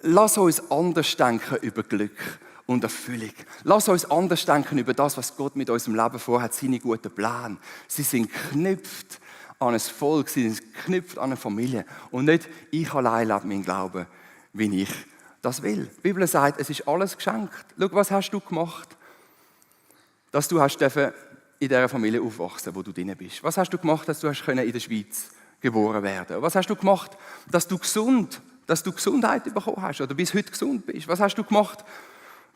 lass uns anders denken über Glück und Erfüllung. Lass uns anders denken über das, was Gott mit unserem Leben vorhat, seine guten Pläne. Sie sind geknüpft an ein Volk, sie sind geknüpft an eine Familie. Und nicht, ich allein lebe meinen Glauben, wie ich das will. Die Bibel sagt, es ist alles geschenkt. Schau, was hast du gemacht, dass du hast in dieser Familie aufwachsen, wo du drin bist? Was hast du gemacht, dass du in der Schweiz geboren werden? Was hast du gemacht, dass du Gesundheit bekommen hast oder bis heute gesund bist? Was hast du gemacht,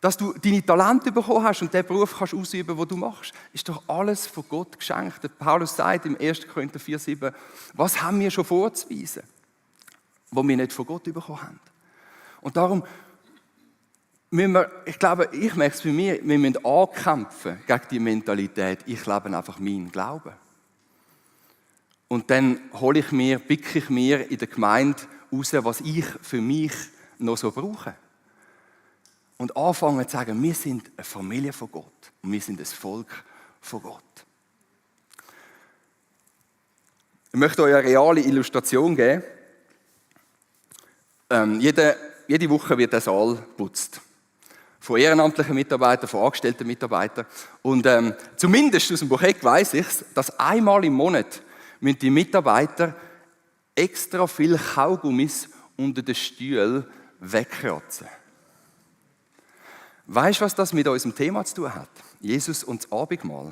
dass du deine Talente bekommen hast und den Beruf kannst ausüben, den du machst? Ist doch alles von Gott geschenkt. Der Paulus sagt im 1. Korinther 4,7, was haben wir schon vorzuweisen, was wir nicht von Gott bekommen haben? Und darum müssen wir, ich merke es bei mir, wir müssen ankämpfen gegen die Mentalität, ich lebe einfach meinen Glauben. Und dann picke ich mir in der Gemeinde raus, was ich für mich noch so brauche. Und anfangen zu sagen, wir sind eine Familie von Gott und wir sind ein Volk von Gott. Ich möchte euch eine reale Illustration geben. Jede Woche wird der Saal geputzt. Von ehrenamtlichen Mitarbeitern, von angestellten Mitarbeitern. Und zumindest aus dem Bucheck weiss ich es, dass einmal im Monat müssen die Mitarbeiter extra viel Kaugummis unter den Stühlen wegkratzen. Weißt du, was das mit unserem Thema zu tun hat? Jesus und das Abendmahl.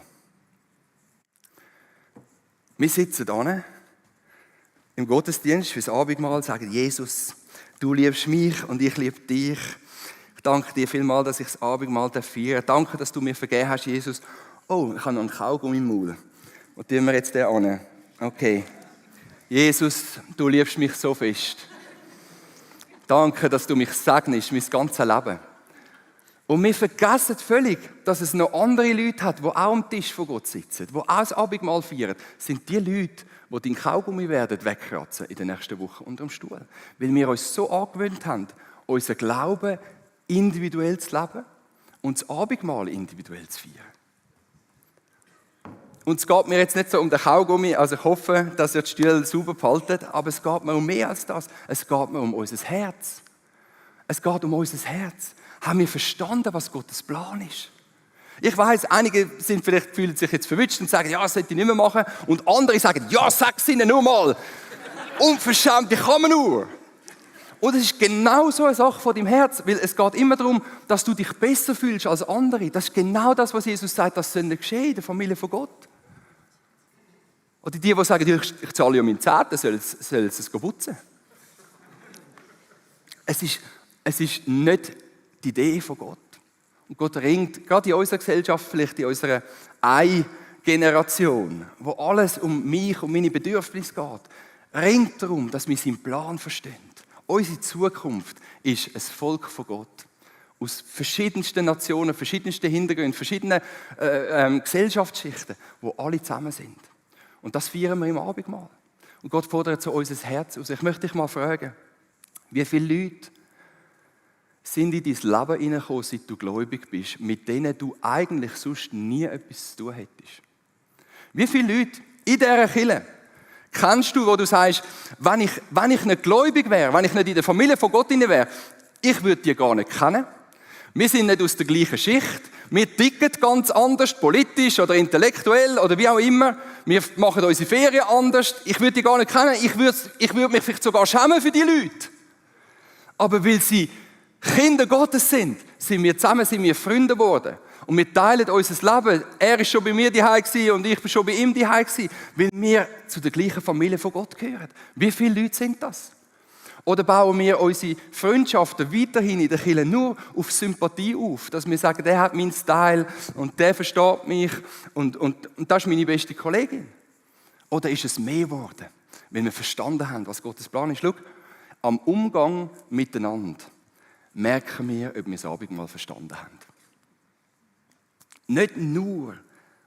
Wir sitzen da im Gottesdienst für das Abendmahl und sagen, Jesus, du liebst mich und ich liebe dich. Ich danke dir vielmals, dass ich das Abendmahl feiern darf. Danke, dass du mir vergeben hast, Jesus. Oh, ich habe noch einen Kaugummi im Maul. Und tun wir jetzt den an. Okay. Jesus, du liebst mich so fest. Danke, dass du mich segnest, mein ganzes Leben. Und wir vergessen völlig, dass es noch andere Leute hat, die auch am Tisch von Gott sitzen, die auch das Abendmahl feiern. Das sind die Leute, die den Kaugummi werden wegkratzen in den nächsten Wochen unter dem Stuhl. Weil wir uns so angewöhnt haben, unser Glauben individuell zu leben und das Abendmahl individuell zu feiern. Und es geht mir jetzt nicht so um den Kaugummi, also ich hoffe, dass ihr die Stühle sauber behaltet, aber es geht mir um mehr als das. Es geht mir um unser Herz. Es geht um unser Herz. Haben wir verstanden, was Gottes Plan ist? Ich weiss, einige fühlen sich jetzt verwünscht und sagen, ja, das sollte ich nicht mehr machen. Und andere sagen, ja, sag's ihnen nur mal. Unverschämt, wie kann man nur? Und es ist genau so eine Sache von deinem Herz, weil es geht immer darum, dass du dich besser fühlst als andere. Das ist genau das, was Jesus sagt, das soll nicht geschehen in der Familie von Gott. Oder die sagen, ich zahle ja meinen Zehnten, sollen es putzen. Es ist nicht die Idee von Gott. Und Gott ringt, gerade in unserer Gesellschaft, vielleicht in unserer Generation, wo alles um mich, um meine Bedürfnisse geht, ringt darum, dass wir seinen Plan verstehen. Unsere Zukunft ist ein Volk von Gott. Aus verschiedensten Nationen, verschiedensten Hintergründen, verschiedenen Gesellschaftsschichten, wo alle zusammen sind. Und das feiern wir im Abendmahl. Und Gott fordert so unser Herz aus. Ich möchte dich mal fragen, wie viele Leute sind in dein Leben hineingekommen, seit du gläubig bist, mit denen du eigentlich sonst nie etwas zu tun hättest? Wie viele Leute in dieser Kirche kennst du, wo du sagst, wenn ich nicht gläubig wäre, wenn ich nicht in der Familie von Gott drin wäre, ich würde die gar nicht kennen. Wir sind nicht aus der gleichen Schicht. Wir ticken ganz anders, politisch oder intellektuell oder wie auch immer. Wir machen unsere Ferien anders. Ich würde die gar nicht kennen. Ich würde mich vielleicht sogar schämen für die Leute. Aber weil sie Kinder Gottes sind wir zusammen, sind wir Freunde geworden. Und wir teilen unser Leben. Er war schon bei mir daheim und ich war schon bei ihm daheim, weil wir zu der gleichen Familie von Gott gehören. Wie viele Leute sind das? Oder bauen wir unsere Freundschaften weiterhin in der Kirche nur auf Sympathie auf, dass wir sagen, der hat meinen Style und der versteht mich und das ist meine beste Kollegin? Oder ist es mehr geworden, wenn wir verstanden haben, was Gottes Plan ist? Schau, am Umgang miteinander merken wir, ob wir das Abendmahl verstanden haben. Nicht nur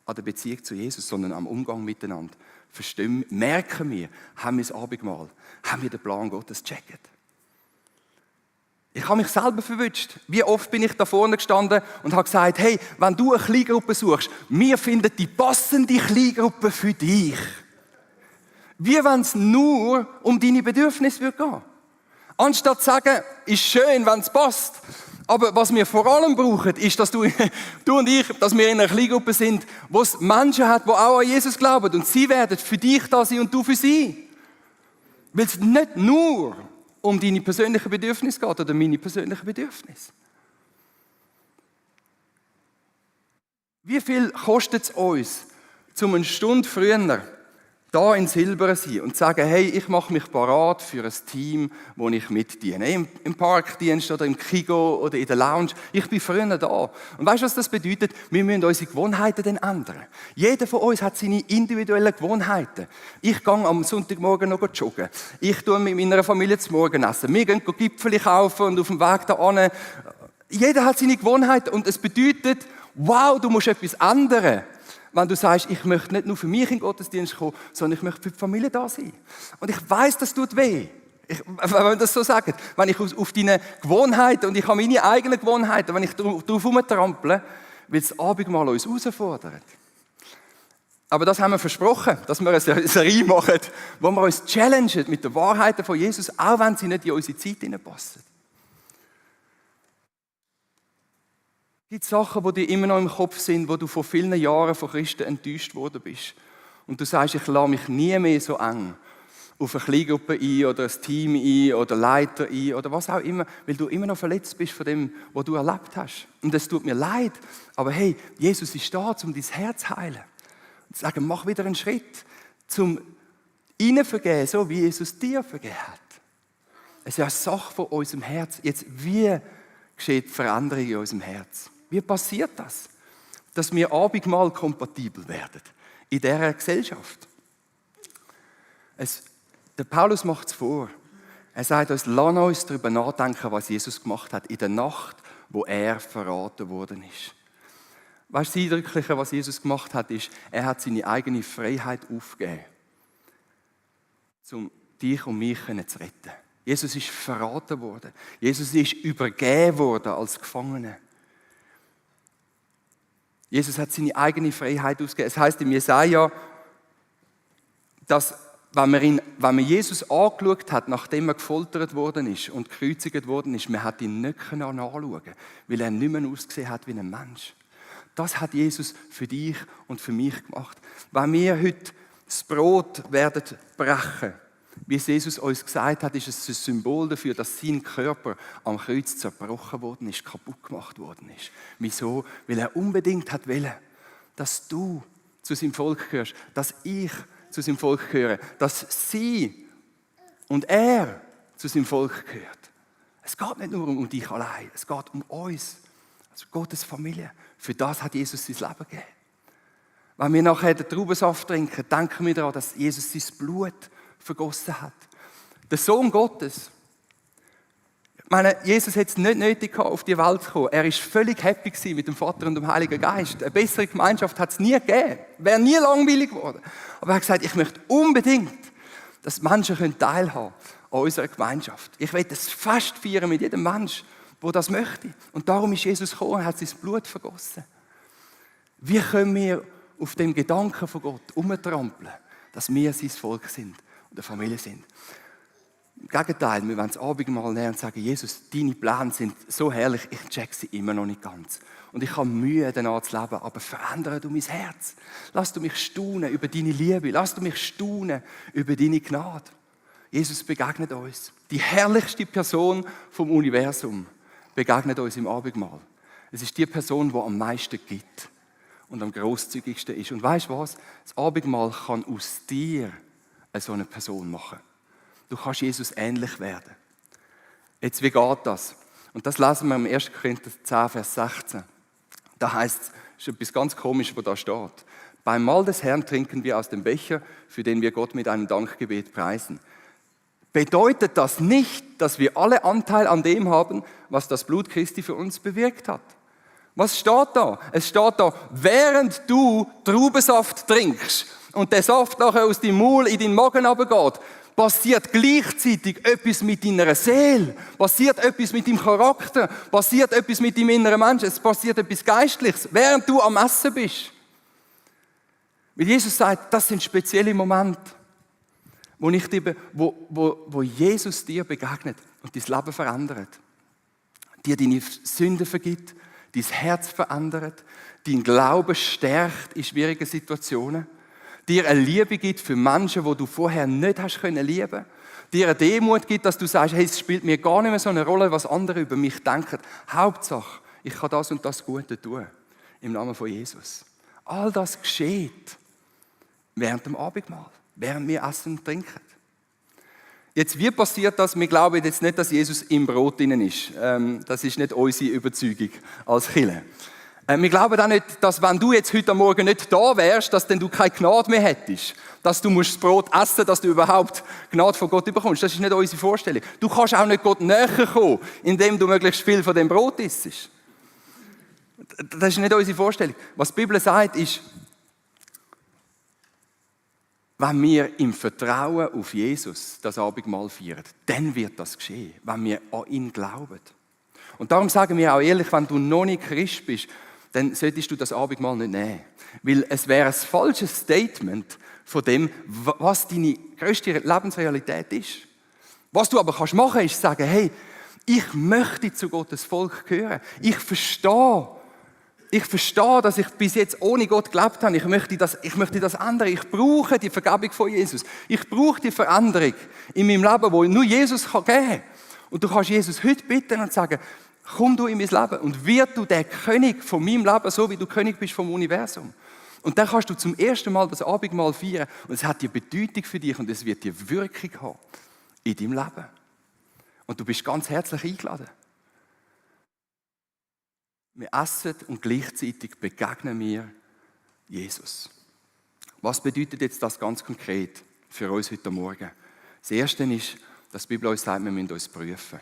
an der Beziehung zu Jesus, sondern am Umgang miteinander. Merken wir, haben wir das Abendmahl, haben wir den Plan Gottes gecheckt. Ich habe mich selber verwünscht. Wie oft bin ich da vorne gestanden und habe gesagt, hey, wenn du eine Kleingruppe suchst, wir finden die passende Kleingruppe für dich. Wie wenn es nur um deine Bedürfnisse gehen würde. Anstatt zu sagen, ist schön, wenn es passt. Aber was wir vor allem brauchen, ist, dass du und ich, dass wir in einer Kleingruppe sind, wo es Menschen hat, die auch an Jesus glauben. Und sie werden für dich da sein und du für sie. Weil es nicht nur um deine persönlichen Bedürfnisse geht oder meine persönlichen Bedürfnisse. Wie viel kostet es uns, eine Stunde früher da in Silbern sein und sagen, hey, ich mache mich parat für ein Team, wo ich mitdiene. Im Parkdienst oder im Kigo oder in der Lounge. Ich bin früher da. Und weißt du, was das bedeutet? Wir müssen unsere Gewohnheiten dann ändern. Jeder von uns hat seine individuellen Gewohnheiten. Ich gehe am Sonntagmorgen noch joggen. Ich tue mit meiner Familie zum Morgen essen. Wir gehen Gipfel kaufen und auf dem Weg da hin. Jeder hat seine Gewohnheiten und es bedeutet, wow, du musst etwas ändern. wenn du sagst, ich möchte nicht nur für mich in den Gottesdienst kommen, sondern ich möchte für die Familie da sein. Und ich weiss, das tut weh. Wenn man das so sagt, wenn ich auf deine Gewohnheiten, und ich habe meine eigenen Gewohnheiten, wenn ich darauf herumtrample, weil das Abendmahl uns herausfordert. Aber das haben wir versprochen, dass wir eine Serie machen, wo wir uns challengen mit den Wahrheiten von Jesus, auch wenn sie nicht in unsere Zeit hineinpassen. Gibt es Sachen, die dir immer noch im Kopf sind, wo du vor vielen Jahren von Christen enttäuscht worden bist? Und du sagst, ich lasse mich nie mehr so eng auf eine Kleingruppe ein oder ein Team ein oder Leiter ein oder was auch immer, weil du immer noch verletzt bist von dem, was du erlebt hast. Und es tut mir leid, aber hey, Jesus ist da, um dein Herz zu heilen. Und zu sagen, mach wieder einen Schritt, zum ihnen vergeben, so wie Jesus dir vergeben hat. Es ist eine Sache von unserem Herz. Jetzt, wie geschieht Veränderung in unserem Herz? Wie passiert das? Dass wir Abendmahl kompatibel werden in dieser Gesellschaft. Der Paulus macht es vor. Er sagt uns, lass uns darüber nachdenken, was Jesus gemacht hat in der Nacht, wo er verraten worden ist. Weißt du, das Eindrückliche, was Jesus gemacht hat, ist, er hat seine eigene Freiheit aufgegeben, um dich und mich zu retten. Jesus ist verraten worden. Jesus ist übergeben worden als Gefangener. Jesus hat seine eigene Freiheit ausgegeben. Es heisst im Jesaja, dass wenn man Jesus angeschaut hat, nachdem er gefoltert worden ist und gekreuzigt worden ist, man hat ihn nicht anschauen können, weil er nicht mehr ausgesehen hat wie ein Mensch. Das hat Jesus für dich und für mich gemacht. Wenn wir heute das Brot werden brechen, wie es Jesus uns gesagt hat, ist es ein Symbol dafür, dass sein Körper am Kreuz zerbrochen worden ist, kaputt gemacht worden ist. Wieso? Weil er unbedingt hat wollen, dass du zu seinem Volk gehörst, dass ich zu seinem Volk gehöre, dass sie und er zu seinem Volk gehört. Es geht nicht nur um dich allein, es geht um uns, also Gottes Familie. Für das hat Jesus sein Leben gegeben. Wenn wir nachher den Traubensaft trinken, denken wir daran, dass Jesus sein Blut vergossen hat. Der Sohn Gottes. Ich meine, Jesus hat es nicht nötig gehabt, auf die Welt zu kommen. Er war völlig happy mit dem Vater und dem Heiligen Geist. Eine bessere Gemeinschaft hat es nie gegeben. Wäre nie langweilig geworden. Aber er hat gesagt, ich möchte unbedingt, dass Menschen teilhaben an unserer Gemeinschaft. Ich will das Fest feiern mit jedem Menschen, der das möchte. Und darum ist Jesus gekommen und hat sein Blut vergossen. Wie können wir auf dem Gedanken von Gott umtrampeln, dass wir sein Volk sind und eine Familie sind? Im Gegenteil, wir wollen das Abendmahl nehmen und sagen, Jesus, deine Pläne sind so herrlich, ich check sie immer noch nicht ganz. Und ich habe Mühe, danach zu leben, aber verändere du mein Herz. Lass du mich staunen über deine Liebe, lass du mich staunen über deine Gnade. Jesus begegnet uns. Die herrlichste Person vom Universum begegnet uns im Abendmahl. Es ist die Person, die am meisten gibt und am grosszügigsten ist. Und weißt du was? Das Abendmahl kann aus dir so eine Person machen. Du kannst Jesus ähnlich werden. Jetzt, wie geht das? Und das lesen wir im 1. Korinther 10, Vers 16. Da heißt es, ist etwas ganz Komisches, was da steht. Beim Mahl des Herrn trinken wir aus dem Becher, für den wir Gott mit einem Dankgebet preisen. Bedeutet das nicht, dass wir alle Anteil an dem haben, was das Blut Christi für uns bewirkt hat? Was steht da? Es steht da, während du Traubensaft trinkst und der Saft nachher aus deinem Maul in deinen Magen runtergeht, passiert gleichzeitig etwas mit deiner Seele, passiert etwas mit deinem Charakter, passiert etwas mit deinem inneren Menschen, es passiert etwas Geistliches, während du am Essen bist. Weil Jesus sagt, das sind spezielle Momente, wo Jesus dir begegnet und dein Leben verändert. Dir deine Sünden vergibt, dein Herz verändert, dein Glauben stärkt in schwierigen Situationen, dir eine Liebe gibt für Menschen, die du vorher nicht hast können lieben, dir eine Demut gibt, dass du sagst, hey, es spielt mir gar nicht mehr so eine Rolle, was andere über mich denken. Hauptsache, ich kann das und das Gute tun, im Namen von Jesus. All das geschieht während dem Abendmahl, während wir essen und trinken. Jetzt, wie passiert das? Wir glauben jetzt nicht, dass Jesus im Brot drin ist. Das ist nicht unsere Überzeugung als Kirche. Wir glauben auch nicht, dass wenn du jetzt heute Morgen nicht da wärst, dass dann du keine Gnade mehr hättest. Dass du musst das Brot essen, dass du überhaupt Gnade von Gott bekommst. Das ist nicht unsere Vorstellung. Du kannst auch nicht Gott näher kommen, indem du möglichst viel von dem Brot isst. Das ist nicht unsere Vorstellung. Was die Bibel sagt, ist, wenn wir im Vertrauen auf Jesus das Abendmahl feiern, dann wird das geschehen, wenn wir an ihn glauben. Und darum sagen wir auch ehrlich, wenn du noch nicht Christ bist, dann solltest du das Abendmahl nicht nehmen. Weil es wäre ein falsches Statement von dem, was deine grösste Lebensrealität ist. Was du aber machen kannst, ist sagen, hey, ich möchte zu Gottes Volk gehören. Ich verstehe, dass ich bis jetzt ohne Gott gelebt habe. Ich möchte das ändern. Ich brauche die Vergebung von Jesus. Ich brauche die Veränderung in meinem Leben, die nur Jesus geben kann. Und du kannst Jesus heute bitten und sagen, komm du in mein Leben und wird du der König von meinem Leben, so wie du König bist vom Universum. Und dann kannst du zum ersten Mal das Abendmahl feiern und es hat die Bedeutung für dich und es wird die Wirkung haben in deinem Leben. Und du bist ganz herzlich eingeladen. Wir essen und gleichzeitig begegnen wir Jesus. Was bedeutet jetzt das ganz konkret für uns heute Morgen? Das Erste ist, dass die Bibel uns sagt, wir müssen uns prüfen.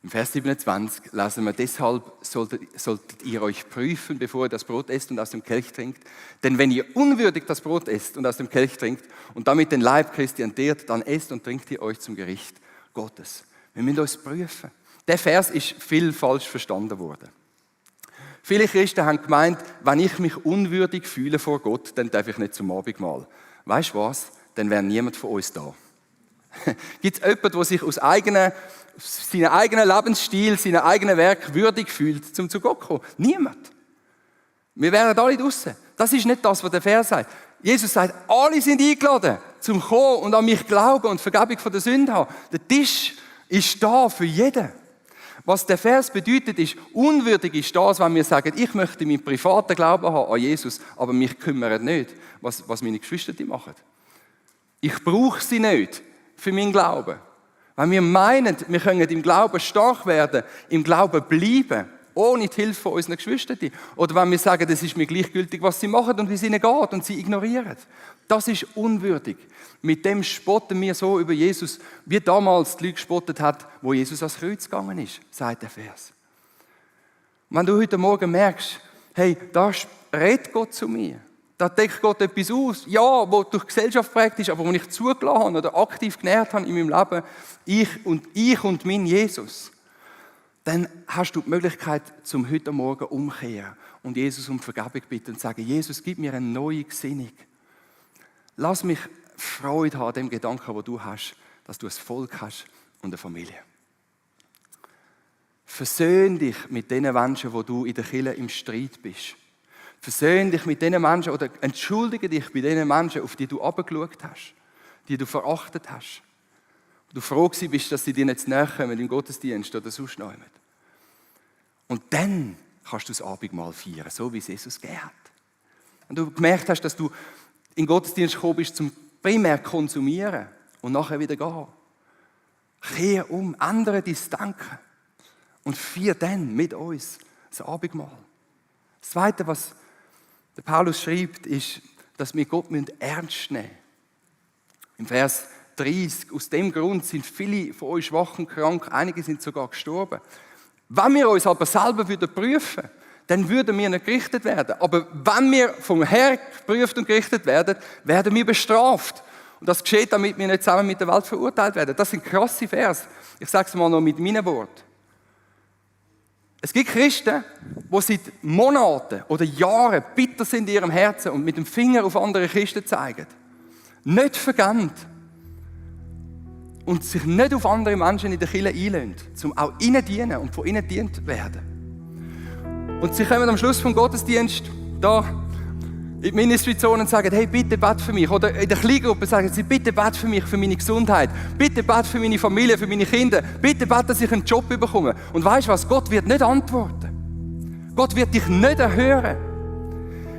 Im Vers 27 lesen wir, deshalb solltet ihr euch prüfen, bevor ihr das Brot esst und aus dem Kelch trinkt. Denn wenn ihr unwürdig das Brot esst und aus dem Kelch trinkt und damit den Leib Christi entehrt, dann esst und trinkt ihr euch zum Gericht Gottes. Wir müssen uns prüfen. Der Vers ist viel falsch verstanden worden. Viele Christen haben gemeint, wenn ich mich unwürdig fühle vor Gott, dann darf ich nicht zum Abendmahl. Weißt du was? Dann wäre niemand von uns da. Gibt es jemanden, der sich aus seinem eigenen Lebensstil, seinem eigenen Werk würdig fühlt, zum zu Gott zu kommen? Niemand. Wir wären alle draussen. Das ist nicht das, was der Vers sagt. Jesus sagt, alle sind eingeladen, zum kommen und an mich glauben und Vergebung von der Sünde haben. Der Tisch ist da für jeden. Was der Vers bedeutet, ist, unwürdig ist das, wenn wir sagen, ich möchte meinen privaten Glauben haben an Jesus, aber mich kümmert nicht, was meine Geschwister machen. Ich brauche sie nicht für meinen Glauben. Wenn wir meinen, wir können im Glauben stark werden, im Glauben bleiben, ohne die Hilfe von unseren Geschwistern. Oder wenn wir sagen, das ist mir gleichgültig, was sie machen und wie es ihnen geht und sie ignorieren. Das ist unwürdig. Mit dem spotten wir so über Jesus, wie damals die Leute gespottet hat, wo Jesus ans Kreuz gegangen ist, sagt der Vers. Und wenn du heute Morgen merkst, hey, da redet Gott zu mir, da deckt Gott etwas aus, ja, wo durch die Gesellschaft prägt ist, aber wo ich zugelassen habe oder aktiv genährt habe in meinem Leben, ich und mein Jesus, dann hast du die Möglichkeit, zum heute Morgen umkehren und Jesus um Vergebung bitten und sagen, Jesus, gib mir eine neue Gesinnung. Lass mich Freude haben an dem Gedanken, den du hast, dass du ein Volk hast und eine Familie. Versöhn dich mit den Menschen, wo du in der Kirche im Streit bist. Versöhn dich mit den Menschen oder entschuldige dich bei den Menschen, auf die du herabgeschaut hast, die du verachtet hast. Du froh gewesen bist, dass sie dir nicht näher kommen im Gottesdienst oder sonst noch jemand. Und dann kannst du das Abendmahl feiern, so wie es Jesus gegeben hat. Und du gemerkt hast, dass du in den Gottesdienst gekommen bist, zum primär konsumieren und nachher wieder gehen. Kehr um, ändere dein Denken und feier dann mit uns das Abendmahl. Das Zweite, was der Paulus schreibt, ist, dass wir Gott ernst nehmen müssen. Im Vers 30, aus dem Grund sind viele von euch schwach und krank, einige sind sogar gestorben. Wenn wir uns aber selber wieder prüfen, dann würden wir nicht gerichtet werden. Aber wenn wir vom Herrn geprüft und gerichtet werden, werden wir bestraft. Und das geschieht, damit wir nicht zusammen mit der Welt verurteilt werden. Das sind krasse Vers. Ich sage es mal noch mit meinen Worten. Es gibt Christen, die seit Monaten oder Jahren bitter sind in ihrem Herzen und mit dem Finger auf andere Christen zeigen. Nicht vergeben. Und sich nicht auf andere Menschen in der Kirche einlassen, um auch ihnen zu dienen und von ihnen gedient zu werden. Und sie kommen am Schluss vom Gottesdienst da in die Ministry-Zone und sagen, hey, bitte bet für mich. Oder in der Kleingruppe sagen sie, bitte bet für mich, für meine Gesundheit. Bitte bet für meine Familie, für meine Kinder. Bitte bet, dass ich einen Job bekomme. Und weißt du was? Gott wird nicht antworten. Gott wird dich nicht erhören.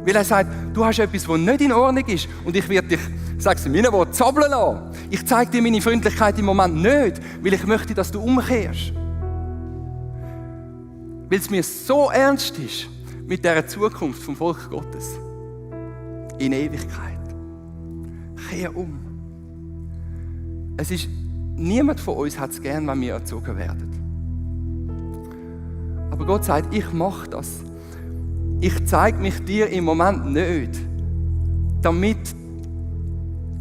Weil er sagt, du hast etwas, was nicht in Ordnung ist. Und ich werde dich, sag's in meinen Worten, zappeln lassen. Ich zeige dir meine Freundlichkeit im Moment nicht, weil ich möchte, dass du umkehrst. Weil es mir so ernst ist mit dieser Zukunft vom Volk Gottes. In Ewigkeit. Kehr um. Niemand von uns hat es gern, wenn wir erzogen werden. Aber Gott sagt, ich mache das. Ich zeige mich dir im Moment nicht, damit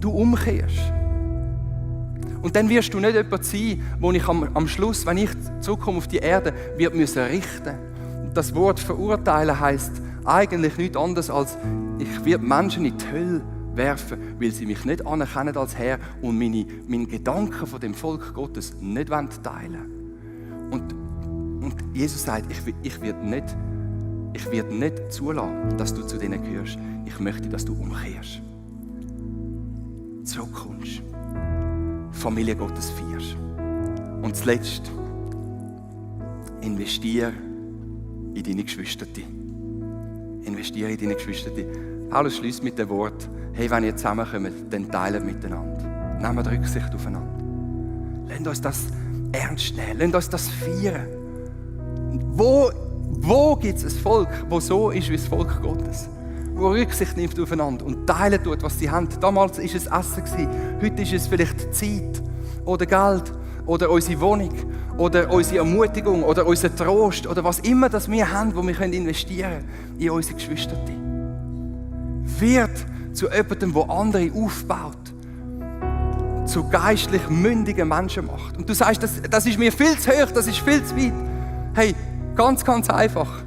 du umkehrst. Und dann wirst du nicht jemand sein, wo ich am Schluss, wenn ich zurückkomme auf die Erde, wird müssen richten. Das Wort verurteilen heisst eigentlich nichts anderes als, ich werde Menschen in die Hölle werfen, weil sie mich nicht anerkennen als Herr und meine Gedanken von dem Volk Gottes nicht teilen wollen. Und Jesus sagt, ich werde nicht zulassen, dass du zu denen gehörst. Ich möchte, dass du umkehrst. Zurückkommst. Familie Gottes feierst. Und zuletzt, investiere in deine Geschwister. Investiere in deine Geschwister. Paulus schließt mit dem Wort, hey, wenn ihr zusammenkommt, dann teilt miteinander. Nehmt Rücksicht aufeinander. Lasst uns das ernst nehmen. Lasst uns das feiern. Wo gibt es ein Volk, das so ist wie das Volk Gottes? Wo Rücksicht nimmt aufeinander und teilen tut, was sie haben. Damals war es Essen. Heute ist es vielleicht Zeit oder Geld oder unsere Wohnung oder unsere Ermutigung oder unser Trost oder was immer das wir haben, wo wir investieren können in unsere Geschwister. Wird zu jemandem, der andere aufbaut, zu geistlich mündigen Menschen macht. Und du sagst, das ist mir viel zu hoch, das ist viel zu weit. Hey, ganz, ganz einfach.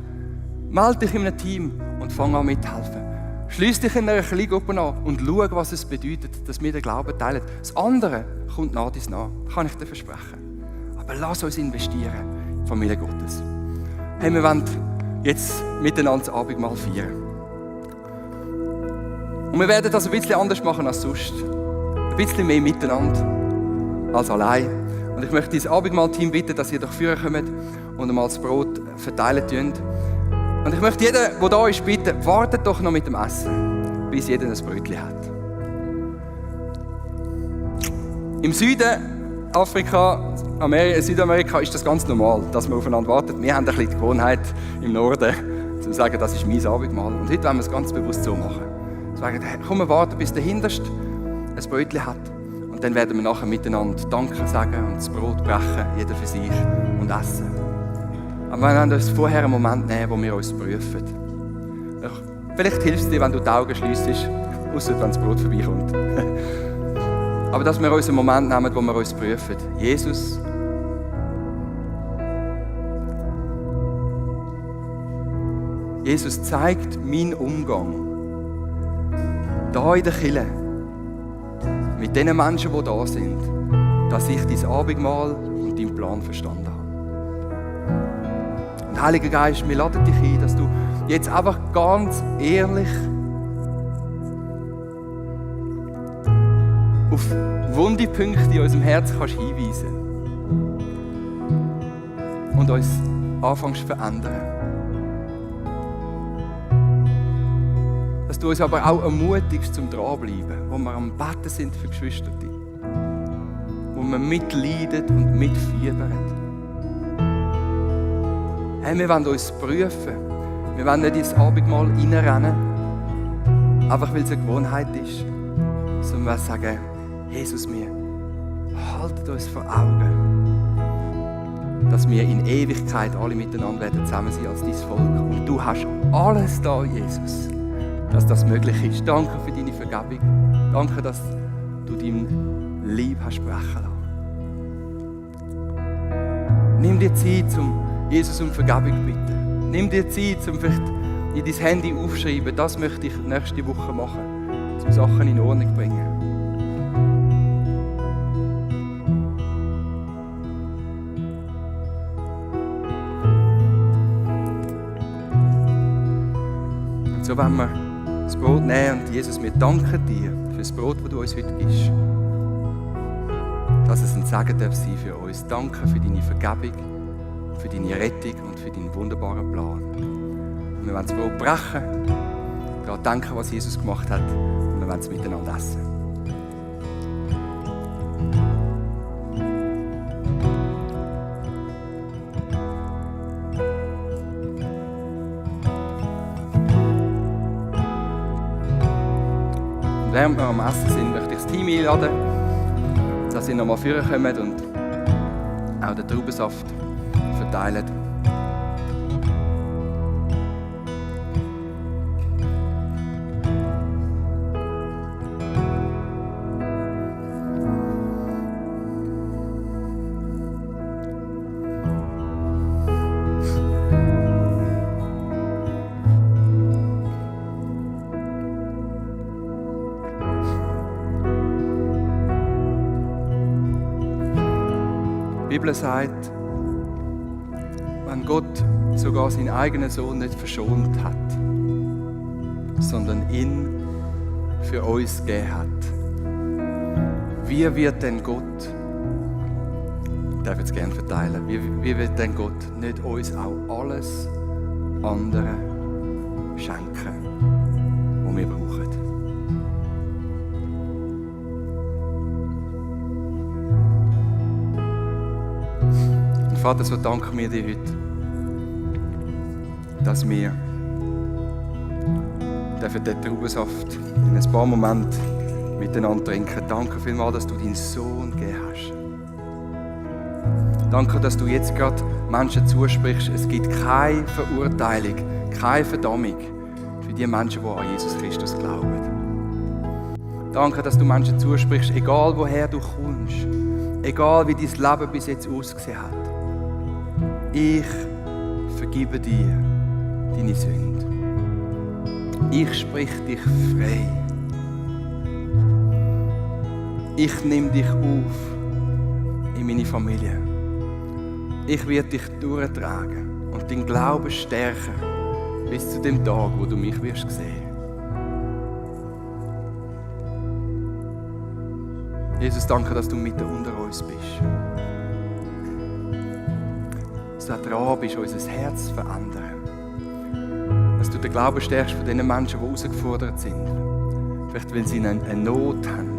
Melde dich in einem Team und fang an mithelfen. Schließ dich in einer Kleingruppe an und schau, was es bedeutet, dass wir den Glauben teilen. Das andere kommt nach dies nach, kann ich dir versprechen. Aber lass uns investieren, Familie Gottes. Hey, wir wollen jetzt miteinander das Abendmahl feiern. Und wir werden das ein bisschen anders machen als sonst. Ein bisschen mehr miteinander als allein. Und ich möchte das Abendmahl-Team bitten, dass ihr doch vorne kommt und einmal das Brot verteilen könnt. Und ich möchte jeden, der da ist, bitten, wartet doch noch mit dem Essen, bis jeder ein Brötchen hat. Im Süden Afrika, Südamerika ist das ganz normal, dass man aufeinander wartet. Wir haben ein bisschen die Gewohnheit im Norden, zu sagen, das ist mein Abendmahl. Und heute wollen wir es ganz bewusst so machen. Sagen, komm, wir warten, bis der Hinterste ein Brötchen hat. Und dann werden wir nachher miteinander Danke sagen und das Brot brechen, jeder für sich, und essen. Aber wir werden uns vorher einen Moment nehmen, wo wir uns prüfen. Vielleicht hilft es dir, wenn du die Augen schliessest, ausser wenn das Brot vorbeikommt. Aber dass wir uns einen Moment nehmen, wo wir uns prüfen. Jesus zeigt meinen Umgang da in der Kirche mit den Menschen, die da sind, dass ich dein Abendmahl und deinen Plan verstanden habe. Und Heiliger Geist, wir laden dich ein, dass du jetzt einfach ganz ehrlich auf wunde Punkte in unserem Herzen kannst hinweisen und uns anfängst zu verändern. Dass du uns aber auch ermutigst zum Dranbleiben, wo wir am Betten sind für Geschwister, wo wir mitleiden und mitfiebern. Hey, wir wollen uns prüfen. Wir wollen nicht ins Abendmahl reinrennen, einfach weil es eine Gewohnheit ist, sondern wir sagen, Jesus, wir halten uns vor Augen, dass wir in Ewigkeit alle miteinander werden zusammen sein als dein Volk. Und du hast alles da, Jesus, dass das möglich ist. Danke für deine Vergebung. Danke, dass du dein Lieb hast sprechen lassen. Nimm dir Zeit, um Jesus um Vergebung zu bitten. Nimm dir Zeit, um vielleicht in dein Handy aufzuschreiben, das möchte ich nächste Woche machen, um Sachen in Ordnung zu bringen. Und so wollen wir das Brot nehmen und Jesus, wir danken dir für das Brot, das du uns heute gibst. Dass es ein Segen darf sein für uns. Danke für deine Vergebung, für deine Rettung und für deinen wunderbaren Plan. Und wir wollen das Brot brechen, gerade denken, was Jesus gemacht hat, und wir wollen es miteinander essen. Und während wir am Essen sind, möchte ich das Team einladen, dass sie nochmal vorkommen und auch den Traubensaft verteilen. Bibel sagt, wenn Gott sogar seinen eigenen Sohn nicht verschont hat, sondern ihn für uns gegeben hat, wie wird denn Gott, ich darf jetzt gerne verteilen, wie wird denn Gott nicht uns auch alles andere schenken, was wir brauchen? Und Vater, so danken wir dir heute, dass wir den Traubensaft in ein paar Momente miteinander trinken. Danke vielmals, dass du deinen Sohn gegeben hast. Danke, dass du jetzt gerade Menschen zusprichst. Es gibt keine Verurteilung, keine Verdammung für die Menschen, die an Jesus Christus glauben. Danke, dass du Menschen zusprichst, egal woher du kommst, egal wie dein Leben bis jetzt ausgesehen hat. Ich vergebe dir deine Sünde. Ich sprich dich frei. Ich nehme dich auf in meine Familie. Ich werde dich durchtragen und deinen Glauben stärken bis zu dem Tag, wo du mich wirst sehen. Jesus, danke, dass du mitten unter uns bist. Dass du dran bist, unser Herz zu verändern. Dass du den Glauben stärkst von den Menschen, die herausgefordert sind. Vielleicht, weil sie eine Not haben,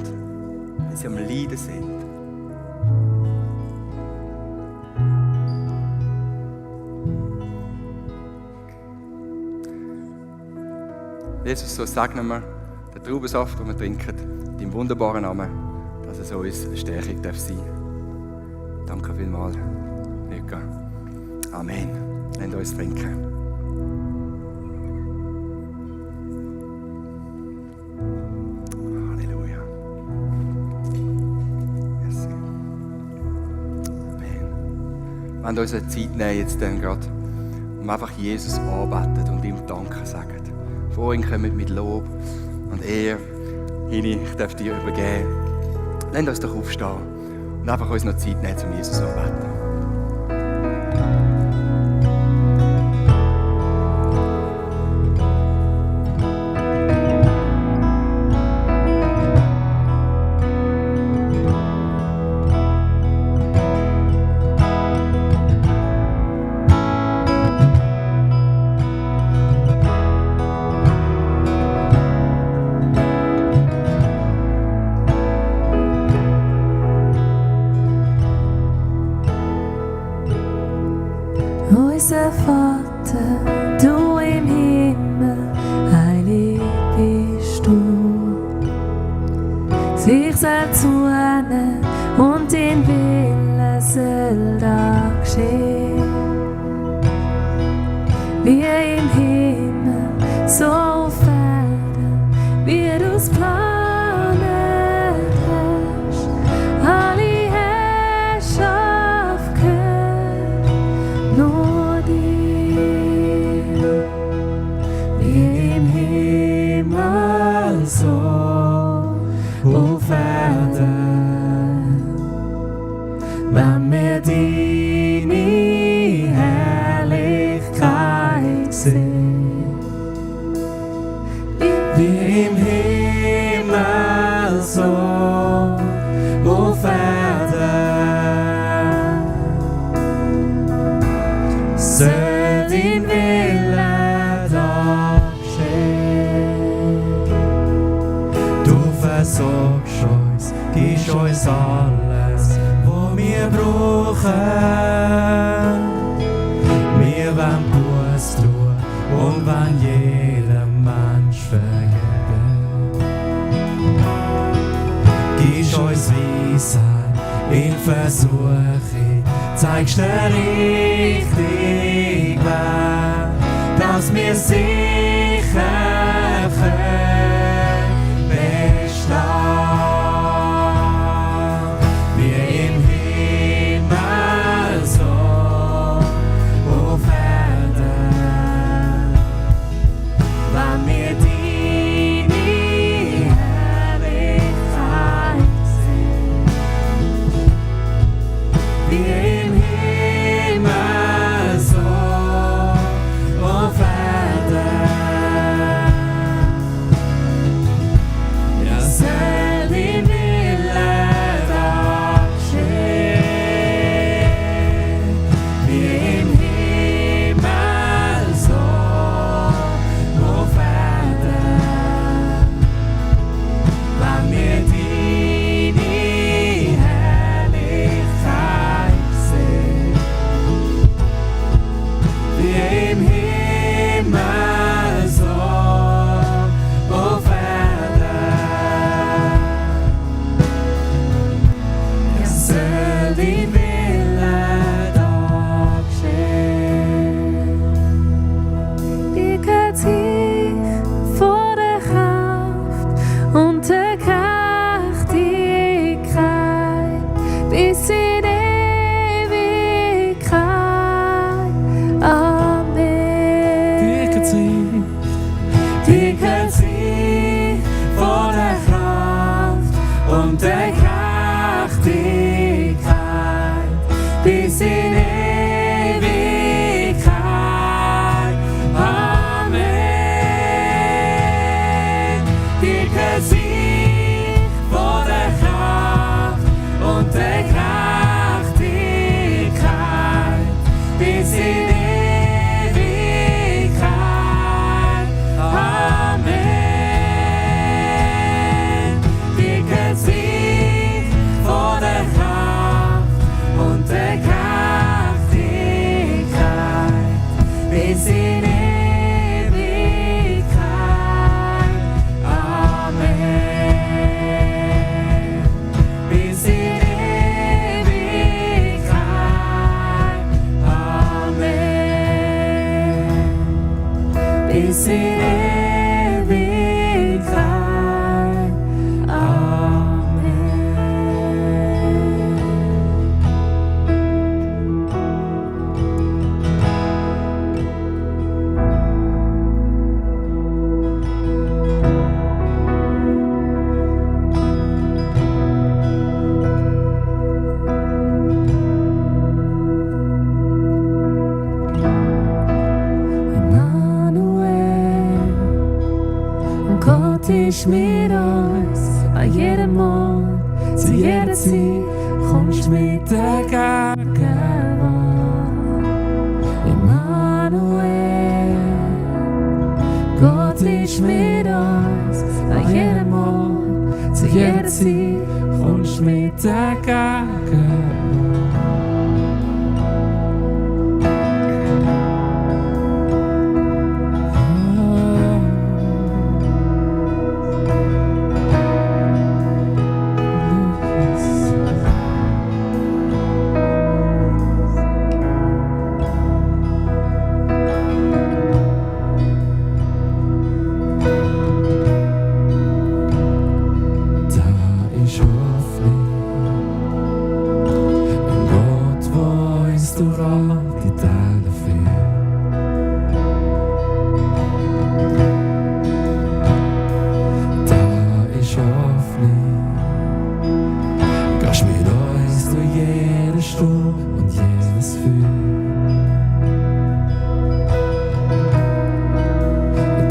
weil sie am Leiden sind. Jesus, so segnen wir den Traubensaft, den wir trinken, in deinem wunderbaren Namen, dass es uns eine Stärkung sein darf. Danke vielmals, Nika. Amen. Lasst uns trinken. Halleluja. Yes. Amen. Wir wollen uns eine Zeit nehmen, jetzt dann gerade, um einfach Jesus anbeten und ihm Danke sagen. Vor ihm kommen mit Lob und Ehre. Hini, ich darf dir übergeben. Lasst uns doch aufstehen und einfach uns noch Zeit nehmen, um Jesus anzubeten. Unser Vater, du im Himmel, heilig bist du. Sich soll zunehmen und dein Wille soll da geschehen. Wie im Himmel, so auf Erden, wie du's planet hast. Alle Herrschaft gehört nur dir. Wie im Himmel, so auf Erden. Wenn wir deine Herrlichkeit sehen, wie im Himmel, so auf Erden, soll dein Wille da geschehen. Du versorgst uns, gibst uns alles, was wir brauchen. Wir wollen Buß tun und wollen jedem Mensch vergeben. Gibst uns Weisheit in Versuche, zeigst den richtigen Weg, dass wir sicher können bestehen. Wie im Himmel, so auf Erden. Wenn wir deine Herrlichkeit sehen, wie bis in Ewigkeit. Amen. Gott ist mit uns, an jedem Ort, zu jeder Zeit, kommst mit der Gegenwart. Immanuel, Gott ist mit uns, an jedem Ort, zu jeder Zeit, kommst mit der Gegenwart.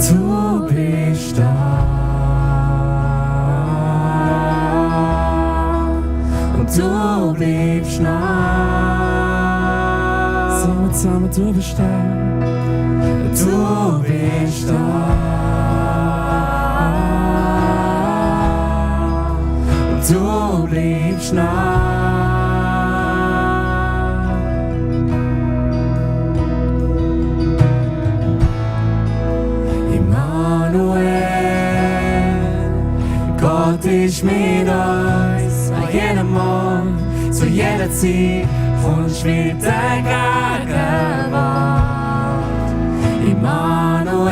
Du bist da und du bleibst nah. Singen wir zusammen, du bist da. Du bist da und du bleibst nah. Gott ist mit uns, an jedem Ort, zu jeder Zeit, kommst mit der Gegenwart. Immanuel,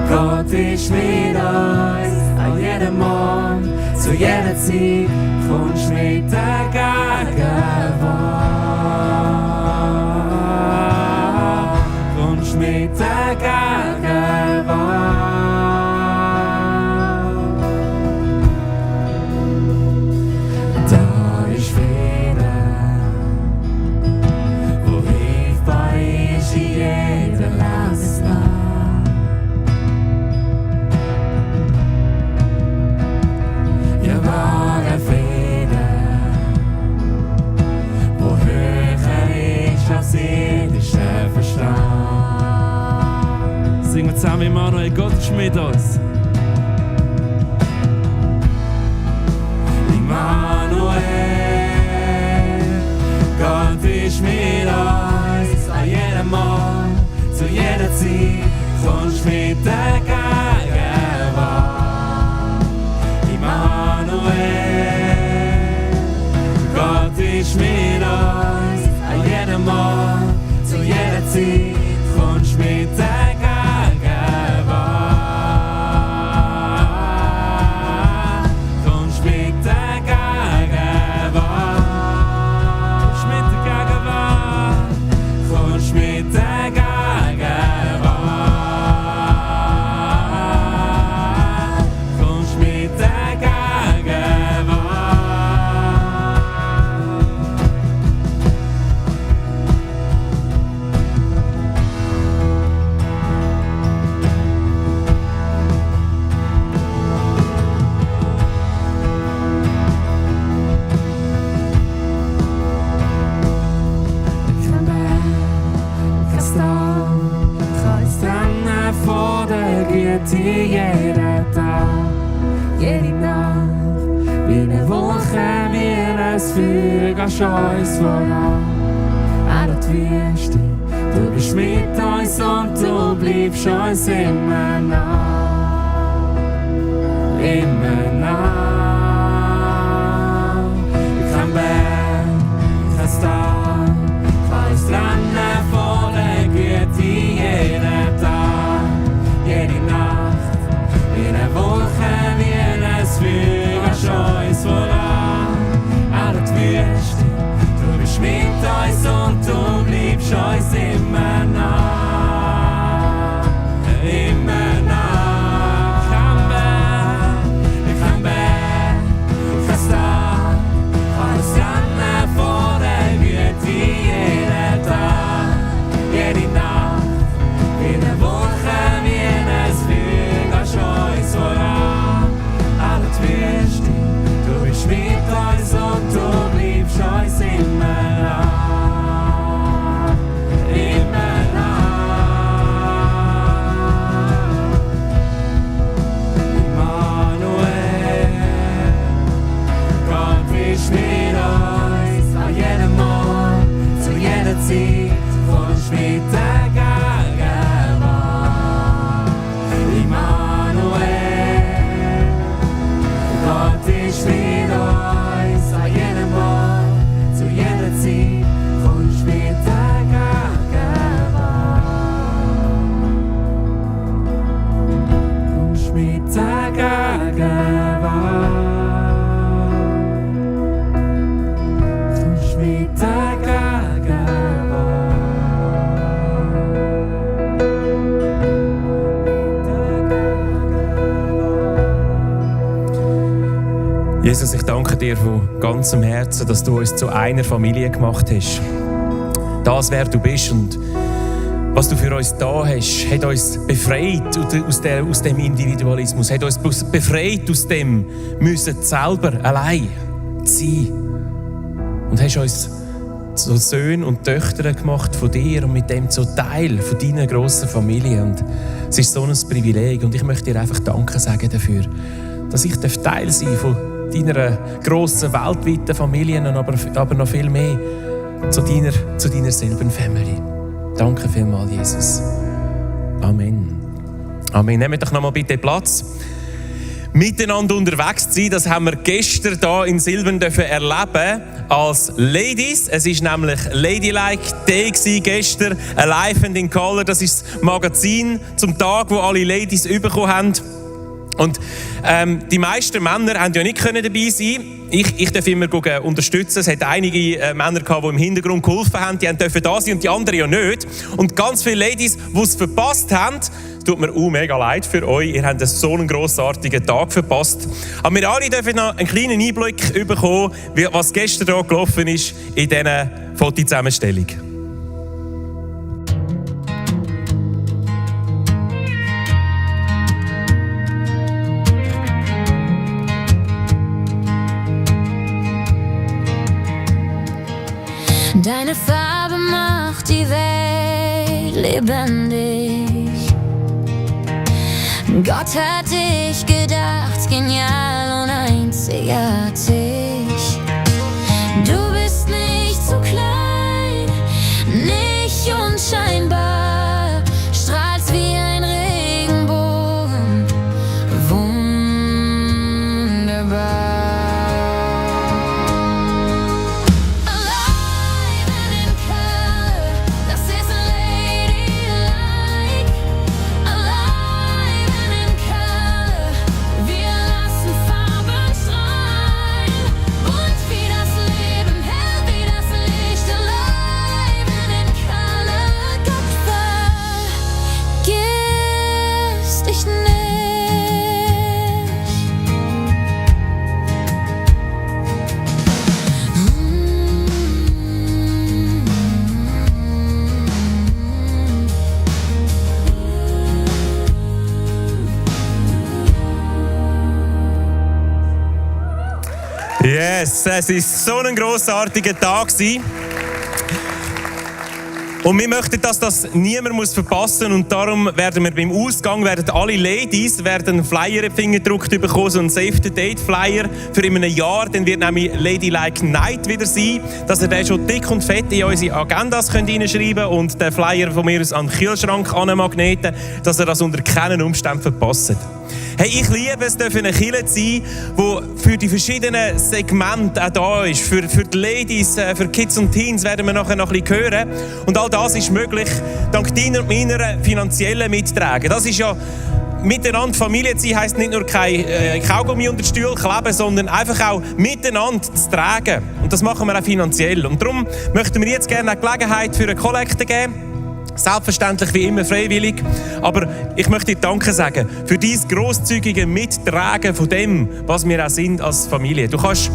Gott ist mit uns, an jedem Ort, zu jeder Zeit, kommst mit der Gegenwart. Kommst mit der Gegenwart. Singen wir zusammen, Immanuel, Gott ist mit uns. Immanuel, Gott ist mit uns, an jedem Ort, zu jeder Zeit, kommst mit der Gegenwart. Immanuel, Gott ist mit uns, an jedem Ort, zu jeder Zeit, kommst mit der Gegenwart. Jeden Tag, jede Nacht, wie eine Wolke, wie ein Feuer, gehst uns voran. Auch durch die Wüste, du bist mit uns und du bleibst uns immer nah. Immer nah. Kein Berg, kein Star, kann uns trennen von der Güte. Jesus, ich danke dir von ganzem Herzen, dass du uns zu einer Familie gemacht hast. Das, wer du bist und was du für uns da hast, hat uns befreit aus dem Individualismus, hat uns befreit aus dem müssen selber allein sein. Und hast uns zu Söhnen und Töchtern gemacht von dir und mit dem zu Teil von deiner grossen Familie. Und es ist so ein Privileg und ich möchte dir einfach Danke sagen dafür, dass ich Teil sein darf von deiner grossen, weltweiten Familie, aber noch viel mehr zu deiner selben Family. Danke vielmals, Jesus. Amen. Amen. Nehmt doch noch mal bitte Platz. Miteinander unterwegs zu sein, das haben wir gestern hier in Silben erleben als Ladies. Es war nämlich Ladylike Day gestern, Alive and in Color. Das ist das Magazin zum Tag, wo alle Ladies bekommen haben. Und die meisten Männer haben ja nicht dabei sein. Ich darf immer unterstützen. Es hat einige Männer gehabt, die im Hintergrund geholfen haben. Die dürfen da sein und die anderen ja nicht. Und ganz viele Ladies, die es verpasst haben, es tut mir mega leid für euch. Ihr habt so einen grossartigen Tag verpasst. Aber wir alle dürfen noch einen kleinen Einblick bekommen, was gestern hier gelaufen ist in dieser Fotozusammenstellung. Deine Farbe macht die Welt lebendig. Gott hat dich gedacht, genial und einzigartig. Du bist nicht zu klein, nicht unscheinbar, strahlst wie ein Regenbogen, wunderbar. Yes, es war so ein grossartiger Tag. Und wir möchten, dass das niemand verpassen muss. Und darum werden wir beim Ausgang alle Ladies einen Flyer in die Finger gedrückt bekommen, so einen Save-the-Date-Flyer für in einem Jahr. Dann wird nämlich Ladylike Night wieder sein, dass ihr den schon dick und fett in unsere Agendas reinschreiben könnt und den Flyer von mir aus an den Kühlschrank anmagneten, dass ihr das unter keinen Umständen verpasst. Hey, ich liebe es, eine Kirche zu sein, die für die verschiedenen Segmente auch da ist. Für die Ladies, für Kids und Teens werden wir nachher noch ein bisschen hören. Und all das ist möglich dank deiner und meiner finanziellen Mittragen. Das ist ja miteinander Familie zu sein, heisst nicht nur kein Kaugummi unter den Stuhl kleben, sondern einfach auch miteinander zu tragen. Und das machen wir auch finanziell. Und darum möchten wir jetzt gerne eine Gelegenheit für eine Kollekte geben. Selbstverständlich wie immer freiwillig, aber ich möchte dir Danke sagen für dein grosszügige Mittragen von dem, was wir auch sind als Familie. Du kannst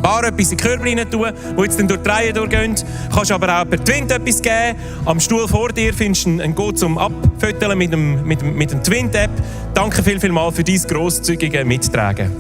etwas in den Körper rein tun, die jetzt dann durch die Reihe durchgehen. Du kannst aber auch per Twint etwas geben. Am Stuhl vor dir findest du einen Go zum Abfoteln mit dem Twint-App. Danke vielmals für dein grosszügige Mittragen.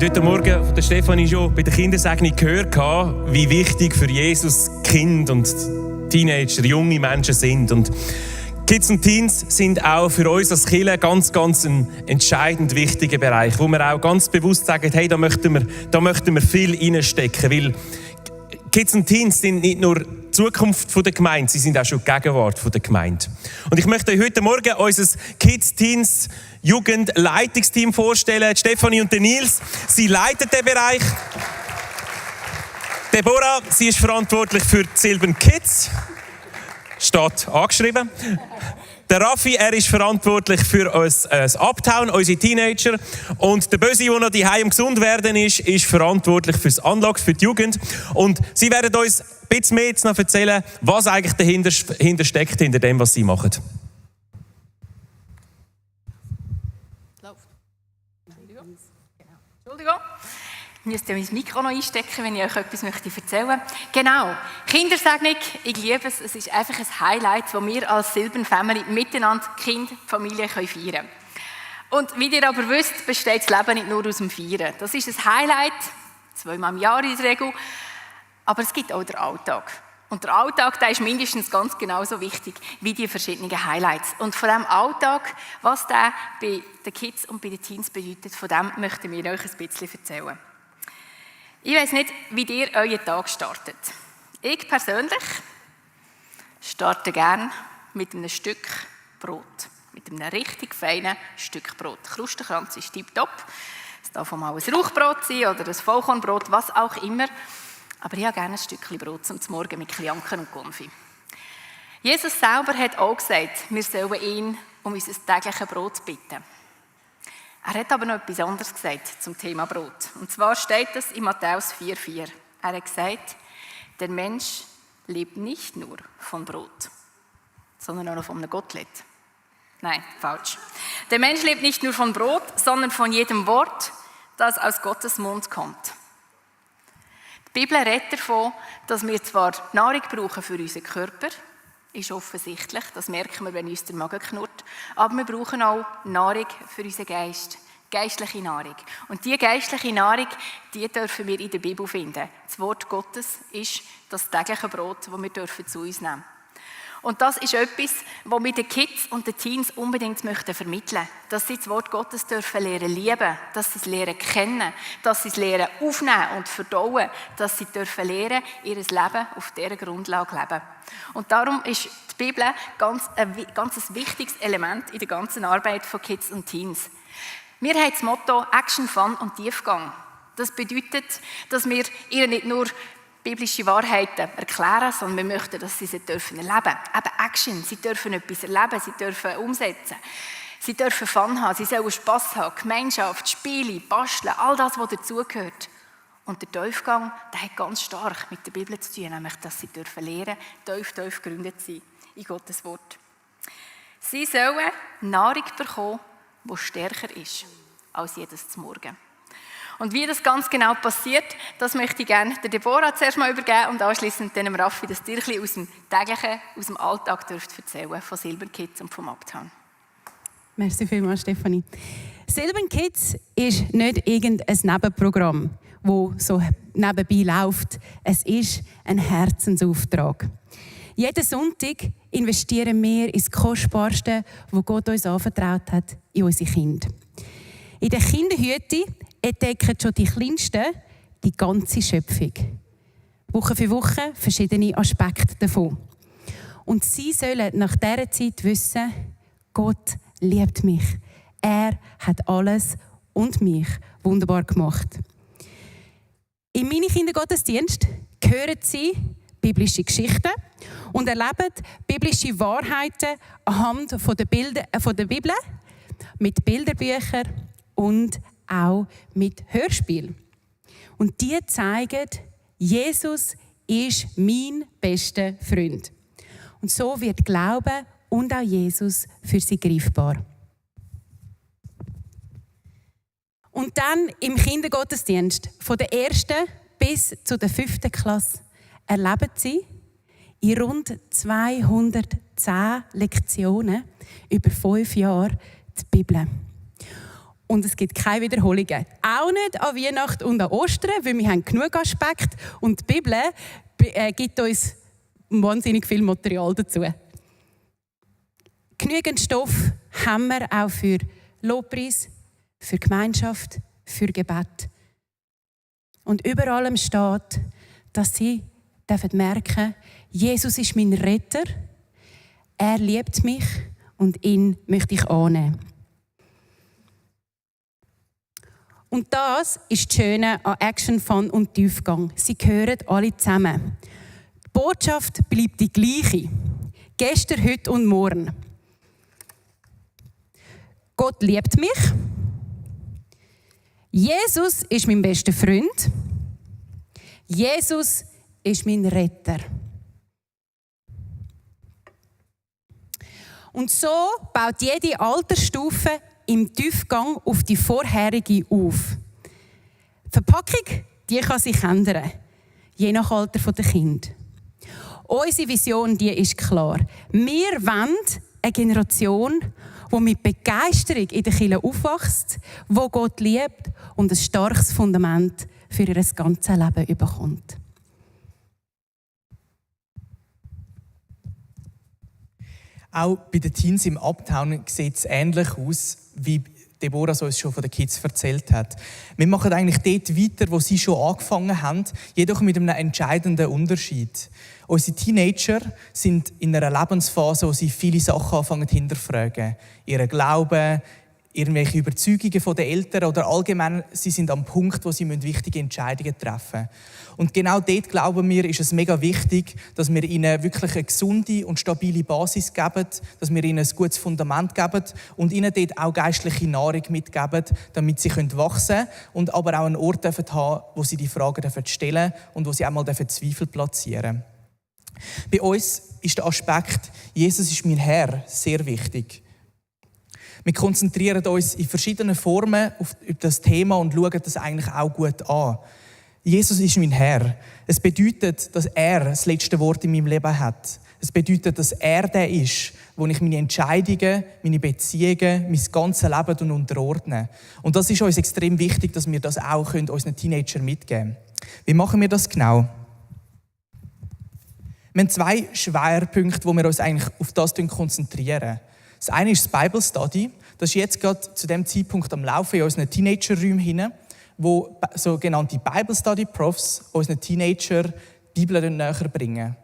heute Morgen von der Stefanie schon bei der Kindersegnung gehört, wie wichtig für Jesus Kinder und Teenager, junge Menschen sind. Und Kids und Teens sind auch für uns als Kirche ganz ein entscheidend wichtiger Bereich, wo wir auch ganz bewusst sagen, hey, da möchten wir viel reinstecken, weil Kids und Teens sind nicht nur die Zukunft der Gemeinde, sie sind auch schon die Gegenwart der Gemeinde. Und ich möchte euch heute Morgen unser Kids, Teens, Jugend-Leitungsteam vorstellen. Stefanie und Nils, sie leiten den Bereich. Deborah, sie ist verantwortlich für die Silben Kids. Steht angeschrieben. Der Raffi, er ist verantwortlich für das Uptown, unsere Teenager. Und der Bösi, der noch daheim gesund werden ist verantwortlich für das Unlocks, für die Jugend. Und sie werden uns ein bisschen mehr jetzt noch erzählen, was eigentlich dahinter steckt, hinter dem, was sie machen. Entschuldigung. Ich müsste mein Mikro noch einstecken, wenn ich euch etwas erzählen möchte. Genau, Kindersegnung, ich liebe es. Es ist einfach ein Highlight, das wir als Silben Family miteinander Kind, Familie feiern können. Und wie ihr aber wisst, besteht das Leben nicht nur aus dem Feiern. Das ist ein Highlight, 2-mal im Jahr in der Regel, aber es gibt auch den Alltag. Und der Alltag, der ist mindestens ganz genauso wichtig wie die verschiedenen Highlights. Und von diesem Alltag, was der bei den Kids und bei den Teens bedeutet, von dem möchten wir euch ein bisschen erzählen. Ich weiss nicht, wie ihr euren Tag startet. Ich persönlich starte gerne mit einem Stück Brot. Mit einem richtig feinen Stück Brot. Krustenkranz ist tipptopp. Es darf auch mal ein Rauchbrot sein oder ein Vollkornbrot, was auch immer. Aber ich habe gerne ein Stückchen Brot zum Morgen mit Janken und Konfi. Jesus selber hat auch gesagt, wir sollen ihn um unser tägliches Brot bitten. Er hat aber noch etwas anderes gesagt zum Thema Brot. Und zwar steht das in Matthäus 4,4. Er hat gesagt, der Mensch lebt nicht nur von Brot, sondern auch noch von einem Gottlet. Nein, falsch. Der Mensch lebt nicht nur von Brot, sondern von jedem Wort, das aus Gottes Mund kommt. Die Bibel redet davon, dass wir zwar Nahrung brauchen für unseren Körper, ist offensichtlich, das merken wir, wenn uns der Magen knurrt, aber wir brauchen auch Nahrung für unseren Geist, geistliche Nahrung. Und diese geistliche Nahrung, die dürfen wir in der Bibel finden. Das Wort Gottes ist das tägliche Brot, das wir zu uns nehmen dürfen. Und das ist etwas, was wir den Kids und den Teens unbedingt vermitteln möchten. Dass sie das Wort Gottes dürfen lernen lieben, dass sie es lernen kennen, dass sie es lernen aufnehmen und verdauen, dass sie dürfen lernen, ihr Leben auf dieser Grundlage leben. Und darum ist die Bibel ein ganz wichtiges Element in der ganzen Arbeit von Kids und Teens. Wir haben das Motto Action, Fun und Tiefgang. Das bedeutet, dass wir ihnen nicht nur biblische Wahrheiten erklären, sondern wir möchten, dass sie sie erleben dürfen. Eben Action, sie dürfen etwas erleben, sie dürfen umsetzen. Sie dürfen Fun haben, sie sollen Spass haben, Gemeinschaft, Spiele, Basteln, all das, was dazugehört. Und der Tiefgang, der hat ganz stark mit der Bibel zu tun, nämlich, dass sie dürfen lernen, tief gegründet sein in Gottes Wort. Sie sollen Nahrung bekommen, die stärker ist als jedes zum Morgen. Und wie das ganz genau passiert, das möchte ich gerne der Deborah zuerst mal übergeben und anschliessend dem Raffi, dass ihr ein bisschen aus dem täglichen, aus dem Alltag dürft erzählen von Silben Kids und vom Uptown. Merci vielmals, Stefanie. Silben Kids ist nicht irgendein Nebenprogramm, das so nebenbei läuft. Es ist ein Herzensauftrag. Jeden Sonntag investieren wir ins Kostbarste, was Gott uns anvertraut hat, in unsere Kinder. In der Kinderhütte entdecken schon die Kleinsten die ganze Schöpfung. Woche für Woche verschiedene Aspekte davon. Und sie sollen nach dieser Zeit wissen, Gott liebt mich. Er hat alles und mich wunderbar gemacht. In meinem Kindergottesdienst hören sie biblische Geschichten und erleben biblische Wahrheiten anhand der Bibel mit Bilderbüchern und auch mit Hörspielen. Und die zeigen, Jesus ist mein bester Freund. Und so wird Glaube und auch Jesus für sie greifbar. Und dann im Kindergottesdienst von der 1. bis zur 5. Klasse erleben sie in rund 210 Lektionen über 5 Jahre die Bibel. Und es gibt keine Wiederholungen. Auch nicht an Weihnachten und an Ostern, weil wir haben genug Aspekte und die Bibel gibt uns wahnsinnig viel Material dazu. Genügend Stoff haben wir auch für Lobpreis, für Gemeinschaft, für Gebet. Und über allem steht, dass sie merken, Jesus ist mein Retter, er liebt mich und ihn möchte ich annehmen. Und das ist das Schöne an Action, Fun und Tiefgang. Sie gehören alle zusammen. Die Botschaft bleibt die gleiche. Gestern, heute und morgen. Gott liebt mich. Jesus ist mein bester Freund. Jesus ist mein Retter. Und so baut jede Altersstufe im Tiefgang auf die vorherige auf. Die Verpackung, die kann sich ändern, je nach Alter der Kinder. Unsere Vision, die ist klar. Wir wollen eine Generation, die mit Begeisterung in der Kirche aufwächst, die Gott liebt und ein starkes Fundament für ihr ganzes Leben bekommt. Auch bei den Teens im Uptown sieht es ähnlich aus, wie Deborah uns schon von den Kids erzählt hat. Wir machen eigentlich dort weiter, wo sie schon angefangen haben, jedoch mit einem entscheidenden Unterschied. Unsere Teenager sind in einer Lebensphase, wo sie viele Sachen anfangen zu hinterfragen. Ihren Glauben, irgendwelche Überzeugungen von den Eltern oder allgemein, sie sind am Punkt, wo sie wichtige Entscheidungen treffen müssen. Und genau dort, glauben wir, ist es mega wichtig, dass wir ihnen wirklich eine gesunde und stabile Basis geben, dass wir ihnen ein gutes Fundament geben und ihnen dort auch geistliche Nahrung mitgeben, damit sie wachsen können und aber auch einen Ort haben, wo sie die Fragen stellen dürfen und wo sie auch mal Zweifel platzieren dürfen. Bei uns ist der Aspekt, Jesus ist mein Herr, sehr wichtig. Wir konzentrieren uns in verschiedenen Formen auf das Thema und schauen das eigentlich auch gut an. Jesus ist mein Herr. Es bedeutet, dass er das letzte Wort in meinem Leben hat. Es bedeutet, dass er der ist, wo ich meine Entscheidungen, meine Beziehungen, mein ganzes Leben unterordne. Und das ist uns extrem wichtig, dass wir das auch unseren Teenagern mitgeben können. Wie machen wir das genau? Wir haben 2 Schwerpunkte, wo wir uns eigentlich auf das konzentrieren. Das eine ist das Bible Study. Das ist jetzt gerade zu dem Zeitpunkt am Laufen in unseren Teenager-Räumen hinein, wo sogenannte Bible Study Profs unseren Teenager die Bibel näher bringen.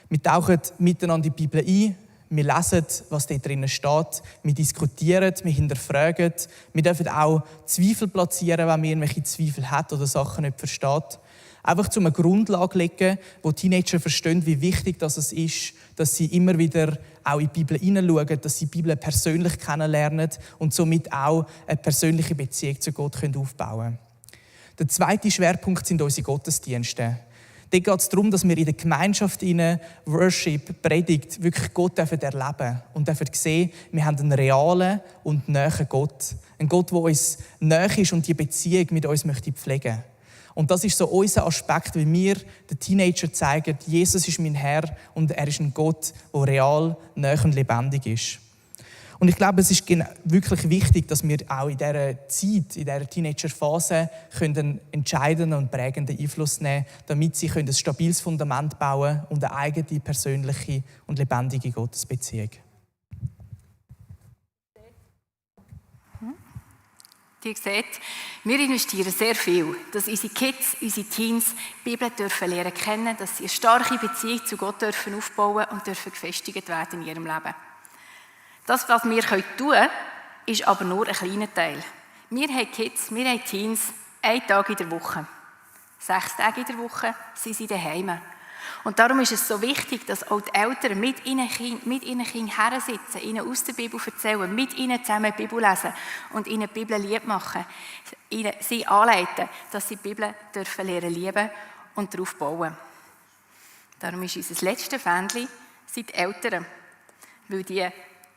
Wir tauchen miteinander die Bibel ein, wir lesen, was da drinnen steht, wir diskutieren, wir hinterfragen, wir dürfen auch Zweifel platzieren, wenn wir irgendwelche Zweifel hat oder Sachen nicht versteht. Einfach um eine Grundlage zu legen, wo Teenager verstehen, wie wichtig das ist, dass sie immer wieder auch in die Bibel hineinschauen, dass sie die Bibel persönlich kennenlernen und somit auch eine persönliche Beziehung zu Gott aufbauen können. Der zweite Schwerpunkt sind unsere Gottesdienste. Dort geht es darum, dass wir in der Gemeinschaft Worship, Predigt, wirklich Gott erleben dürfen und dürfen sehen, wir haben einen realen und nahen Gott. Ein Gott, der uns nahe ist und die Beziehung mit uns möchte pflegen. Und das ist so unser Aspekt, wie wir den Teenager zeigen, Jesus ist mein Herr und er ist ein Gott, der real, nahe und lebendig ist. Und ich glaube, es ist wirklich wichtig, dass wir auch in dieser Zeit, in dieser Teenagerphase einen entscheidenden und prägenden Einfluss nehmen können, damit sie ein stabiles Fundament bauen und eine eigene, persönliche und lebendige Gottesbeziehung. Ihr seht, wir investieren sehr viel, dass unsere Kids, unsere Teens die Bibel dürfen lernen kennen, dass sie eine starke Beziehung zu Gott dürfen aufbauen und dürfen gefestigt werden in ihrem Leben. Das, was wir tun können, ist aber nur ein kleiner Teil. Wir haben Kids, wir haben Teens, 1 Tag in der Woche. 6 Tage in der Woche sind sie daheim. Und darum ist es so wichtig, dass auch die Eltern mit ihren Kindern hersitzen, ihnen aus der Bibel erzählen, mit ihnen zusammen die Bibel lesen und ihnen die Bibel lieb machen, sie anleiten, dass sie die Bibel dürfen lernen lieben und darauf bauen. Darum ist unser letztes Fähnchen sind die Eltern, weil die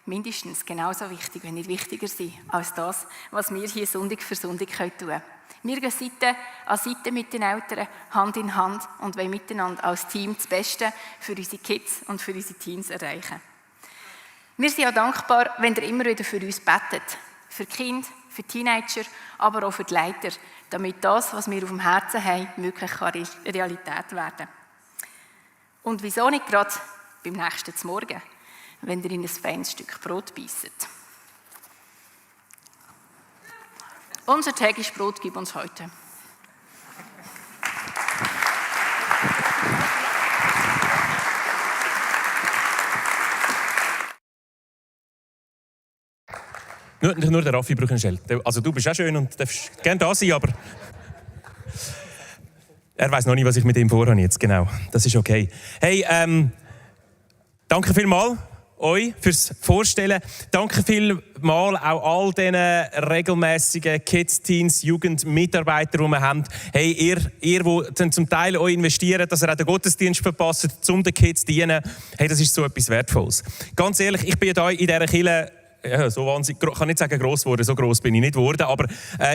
mindestens genauso wichtig, wenn nicht wichtiger sind, als das, was wir hier Sonntag für Sonntag tun können. Wir gehen Seite an Seite mit den Eltern, Hand in Hand und wollen miteinander als Team das Beste für unsere Kids und für unsere Teens erreichen. Wir sind auch dankbar, wenn ihr immer wieder für uns betet. Für die Kinder, für Teenager, aber auch für die Leiter, damit das, was wir auf dem Herzen haben, wirklich Realität werden kann. Und wieso nicht gerade beim nächsten Morgen, wenn ihr in ein feines Stück Brot beisset? Unser tägliches Brot gibt uns heute. Nur der Raffi braucht einen Schild. Also du bist auch schön und darfst gerne da sein, aber er weiß noch nicht, was ich mit ihm vorhabe jetzt. Genau, das ist okay. Hey, danke vielmals euch fürs Vorstellen. Danke vielmals auch all diesen regelmäßigen Kids, Teens, Jugendmitarbeitern, die wir haben. Hey, ihr die zum Teil euch investiert, dass ihr auch den Gottesdienst verpasst, um den Kids zu dienen. Hey, das ist so etwas Wertvolles. Ganz ehrlich, ich bin hier in dieser Kirche so wahnsinnig, ich kann nicht sagen gross geworden, so gross bin ich nicht geworden, aber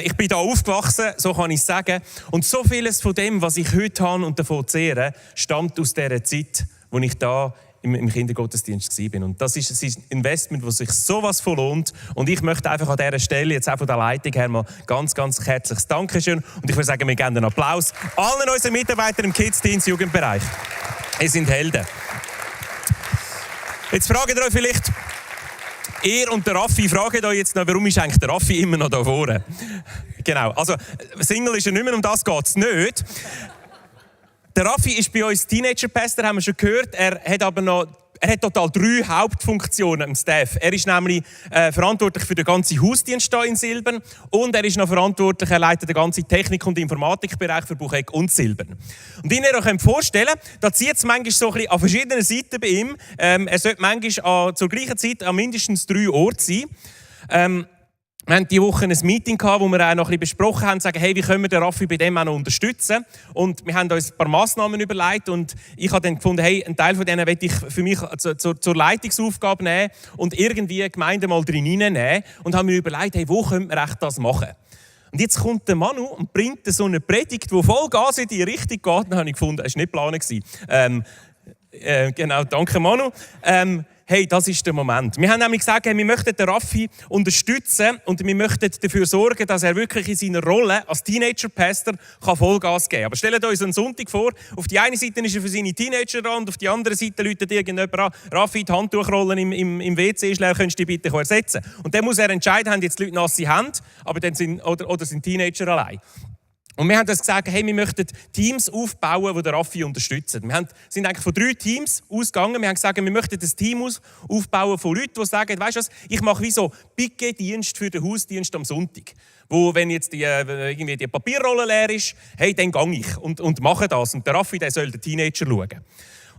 ich bin da aufgewachsen, so kann ich sagen. Und so vieles von dem, was ich heute habe und davon zehre, stammt aus dieser Zeit, wo ich da im Kindergottesdienst war. Und das ist ein Investment, das sich sowas von lohnt. Und ich möchte einfach an dieser Stelle, jetzt auch von der Leitung her, mal ganz, ganz herzliches Dankeschön. Und ich würde sagen, wir geben einen Applaus allen unseren Mitarbeitern im Kids-Dienst Jugendbereich. Ihr seid Helden. Jetzt fragt ihr euch vielleicht, ihr und der Raffi fragen euch jetzt noch, warum ist eigentlich der Raffi immer noch da vorne? Genau, also Single ist er nicht mehr, um das geht es nicht. Der Raffi ist bei uns Teenager-Pastor, haben wir schon gehört. Er hat total 3 Hauptfunktionen im Staff. Er ist nämlich verantwortlich für den ganzen Hausdienst hier in Silbern und er ist noch verantwortlich, er leitet den ganzen Technik- und Informatikbereich für Bucheck und Silbern. Und wie ihr euch vorstellen könnt, da zieht es manchmal so ein bisschen an verschiedenen Seiten bei ihm. Er sollte manchmal zur gleichen Zeit an mindestens 3 Orten sein. Wir hatten diese Woche ein Meeting, wo wir auch noch ein bisschen besprochen haben, sagen, hey, wie können wir den Raffi bei dem auch noch unterstützen? Und wir haben uns ein paar Massnahmen überlegt und ich habe dann gefunden, hey, einen Teil von denen möchte ich für mich zur Leitungsaufgabe nehmen und irgendwie die Gemeinde mal drin hineinnehmen und haben mir überlegt, hey, wo könnte man echt das machen? Und jetzt kommt der Manu und bringt so eine Predigt, die voll Gas in die Richtung geht. Dann habe ich gefunden, es war nicht geplant. Genau, danke Manu. Hey, das ist der Moment. Wir haben nämlich gesagt, hey, wir möchten den Raffi unterstützen und wir möchten dafür sorgen, dass er wirklich in seiner Rolle als Teenager-Pastor Vollgas geben kann. Aber stellt euch einen Sonntag vor, auf die eine Seite ist er für seine Teenager da und auf die andere Seite läutet irgendjemand an, Raffi, die Handtuchrollen im WC ist leer, könntest du die bitte ersetzen? Und dann muss er entscheiden, haben jetzt die Leute nasse Hände oder sind Teenager allein. Und wir haben uns gesagt, hey, wir möchten Teams aufbauen, die den Raffi unterstützen. Wir sind eigentlich von 3 Teams ausgegangen. Wir haben gesagt, wir möchten ein Team aufbauen von Leuten, die sagen, weißt du was, ich mache wie so Piquet-Dienst für den Hausdienst am Sonntag. Wo, wenn jetzt irgendwie die Papierrolle leer ist, hey, dann gehe ich und mache das. Und der Raffi, der soll den Teenager schauen.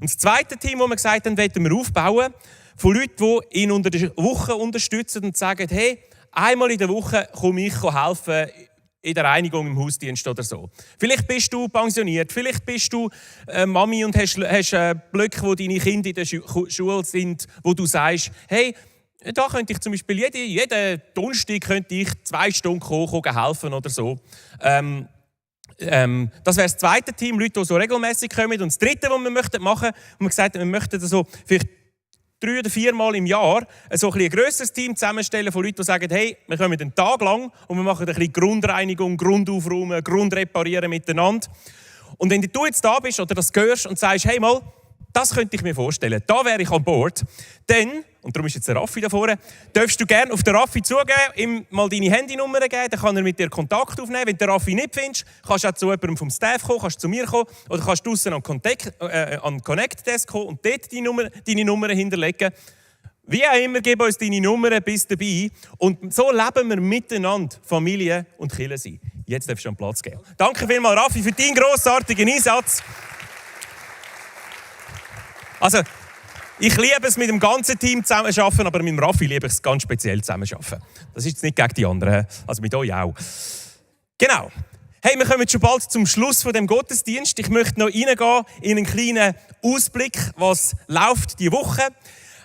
Und das zweite Team, das wir gesagt haben, wollen wir aufbauen, von Leuten, die ihn unter der Woche unterstützen und sagen, hey, einmal in der Woche komme ich helfen, in der Reinigung im Hausdienst oder so. Vielleicht bist du pensioniert, vielleicht bist du Mami und hast Blöcke, wo deine Kinder in der Schule sind, wo du sagst, hey, da könnte ich zum Beispiel jeden Donnerstag könnte ich 2 Stunden kommen, helfen oder so. Das wäre das zweite Team, Leute, die so regelmäßig kommen. Und das dritte, was wir machen möchten, wir gesagt haben, wir möchten so vielleicht 3 oder 4 Mal im Jahr so ein grösseres Team zusammenstellen von Leuten, die sagen, hey, wir kommen einen Tag lang und wir machen ein bisschen Grundreinigung, Grundaufräumen, Grundreparieren miteinander. Und wenn du jetzt da bist oder das hörst und sagst, hey mal, das könnte ich mir vorstellen, da wäre ich an Bord, dann, und darum ist jetzt der Raffi da vorne, darfst du gerne auf den Raffi zugehen, ihm mal deine Handynummer geben, dann kann er mit dir Kontakt aufnehmen. Wenn du den Raffi nicht findest, kannst du auch zu jemandem vom Staff kommen, kannst zu mir kommen oder kannst draussen an Connect Desk kommen und dort deine Nummer hinterlegen. Wie auch immer, gib uns deine Nummer, bis dabei. Und so leben wir miteinander, Familie und Kirche sein. Jetzt darfst du an Platz geben. Danke vielmals, Raffi, für deinen grossartigen Einsatz. Also, ich liebe es, mit dem ganzen Team zusammenzuarbeiten, aber mit dem Raffi liebe ich es ganz speziell zusammenzuarbeiten. Das ist jetzt nicht gegen die anderen, also mit euch auch. Genau. Hey, wir kommen schon bald zum Schluss von dem Gottesdienst. Ich möchte noch reingehen in einen kleinen Ausblick, was läuft diese Woche.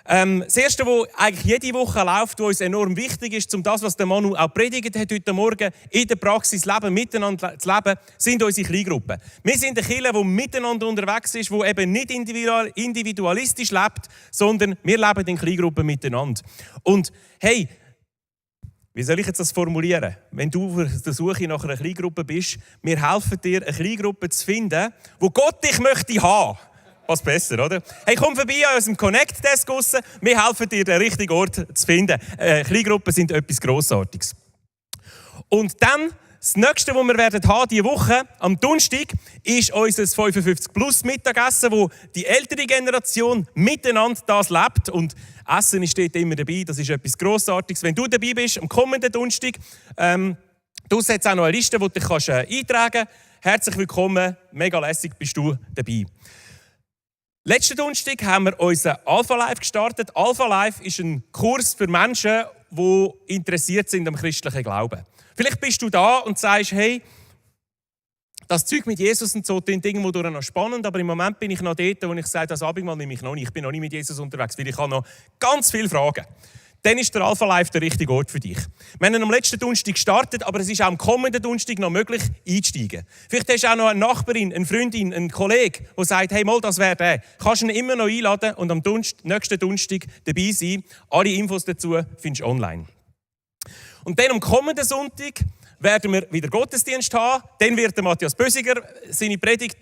Das Erste, was eigentlich jede Woche läuft, was uns enorm wichtig ist, um das, was der Manu auch predigt hat heute Morgen, in der Praxis leben, miteinander zu leben, sind unsere Kleingruppen. Wir sind eine Kirche, die miteinander unterwegs ist, die eben nicht individualistisch lebt, sondern wir leben in Kleingruppen miteinander. Und hey, Wie soll ich jetzt das formulieren? Wenn du auf der Suche nach einer Kleingruppe bist, wir helfen dir, eine Kleingruppe zu finden, wo Gott dich möchte haben. Was besser, oder? Hey, komm vorbei an unserem Connect-Desk raus. Wir helfen dir, den richtigen Ort zu finden. Kleingruppen sind etwas Grossartiges. Und dann, das Nächste, was wir werden haben diese Woche, am Donnerstag, ist unser 55-Plus-Mittagessen, wo die ältere Generation miteinander das lebt. Und Essen ist dort immer dabei. Das ist etwas Grossartiges. Wenn du dabei bist, am kommenden Donnerstag, draussen hat es auch noch eine Liste, wo du dich eintragen kannst. Herzlich willkommen, mega lässig bist du dabei. Letzten Donnerstag haben wir unseren Alpha Life gestartet. Alpha Life ist ein Kurs für Menschen, die interessiert sind am christlichen Glauben. Vielleicht bist du da und sagst, hey, das Zeug mit Jesus und so klingt irgendwo durch noch spannend, aber im Moment bin ich noch dort, wo ich sage, das Abendmahl nehme ich noch nicht. Ich bin noch nicht mit Jesus unterwegs, weil ich habe noch ganz viele Fragen. Dann ist der Alpha Life der richtige Ort für dich. Wir haben am letzten Donnerstag gestartet, aber es ist auch am kommenden Donnerstag noch möglich, einzusteigen. Vielleicht hast du auch noch eine Nachbarin, eine Freundin, einen Kollegen, der sagt, hey, mal, das wäre der. Kannst du ihn immer noch einladen und am nächsten Donnerstag dabei sein. Alle Infos dazu findest du online. Und dann am kommenden Sonntag werden wir wieder Gottesdienst haben. Dann wird der Matthias Bösiger seine Predigt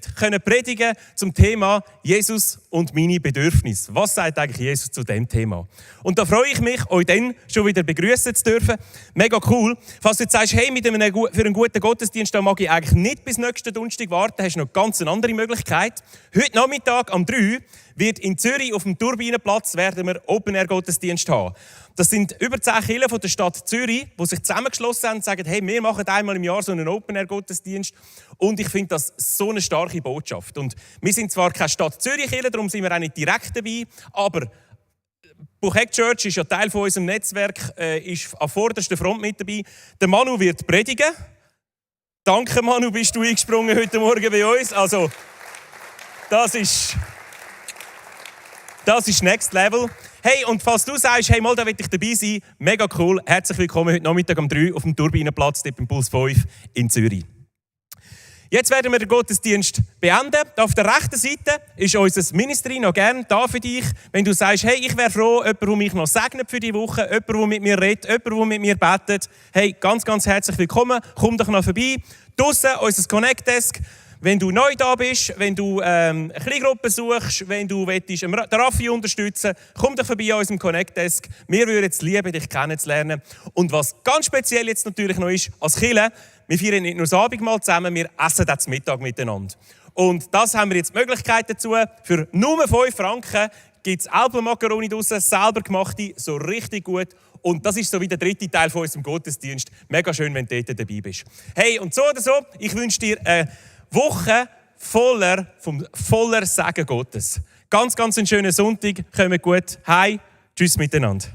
predigen zum Thema Jesus und meine Bedürfnisse. Was sagt eigentlich Jesus zu diesem Thema? Und da freue ich mich, euch dann schon wieder begrüßen zu dürfen. Mega cool. Falls du jetzt sagst, hey, für einen guten Gottesdienst da mag ich eigentlich nicht bis nächsten Donnerstag warten, hast du noch ganz eine andere Möglichkeit. Heute Nachmittag um 3 wird in Zürich auf dem Turbinenplatz werden wir Open-Air-Gottesdienst haben. Das sind über 10 Kirchen von der Stadt Zürich, die sich zusammengeschlossen haben und sagen, hey, wir machen einmal im Jahr so einen Open-Air-Gottesdienst. Und ich finde das so eine starke Botschaft. Und wir sind zwar keine Stadt Zürich-Kirche, darum sind wir auch nicht direkt dabei, aber Buchheck Church ist ja Teil von unserem Netzwerk, ist an vorderster Front mit dabei. Der Manu wird predigen. Danke Manu, bist du eingesprungen heute Morgen bei uns. Also, das ist Next Level. Hey, und falls du sagst, hey, mal, da will ich dabei sein, mega cool, herzlich willkommen heute Nachmittag um 3 auf dem Turbinenplatz, dort beim Puls 5 in Zürich. Jetzt werden wir den Gottesdienst beenden. Auf der rechten Seite ist unser Ministry noch gerne da für dich. Wenn du sagst, hey, ich wäre froh, jemand, der mich noch segnet für die Woche, jemand, der mit mir redet, jemand, der mit mir betet. Hey, ganz, ganz herzlich willkommen. Komm doch noch vorbei. Draussen unser Connect-Desk. Wenn du neu da bist, wenn du eine Kleingruppe suchst, wenn du den Raffi unterstützen willst, komm doch vorbei an unserem Connect-Desk. Wir würden es lieben, dich kennenzulernen. Und was ganz speziell jetzt natürlich noch ist, als Kirche, wir feiern nicht nur das Abendmahl zusammen, wir essen auch zum Mittag miteinander. Und das haben wir jetzt die Möglichkeit dazu. Für nur 5 Franken gibt es Alpenmakaroni draussen, selber gemachte, so richtig gut. Und das ist so wie der dritte Teil von unserem Gottesdienst. Mega schön, wenn du dort dabei bist. Hey, und so oder so, ich wünsche dir eine Woche voller Segen Gottes. Ganz, ganz einen schönen Sonntag. Kommt gut heim. Tschüss miteinander.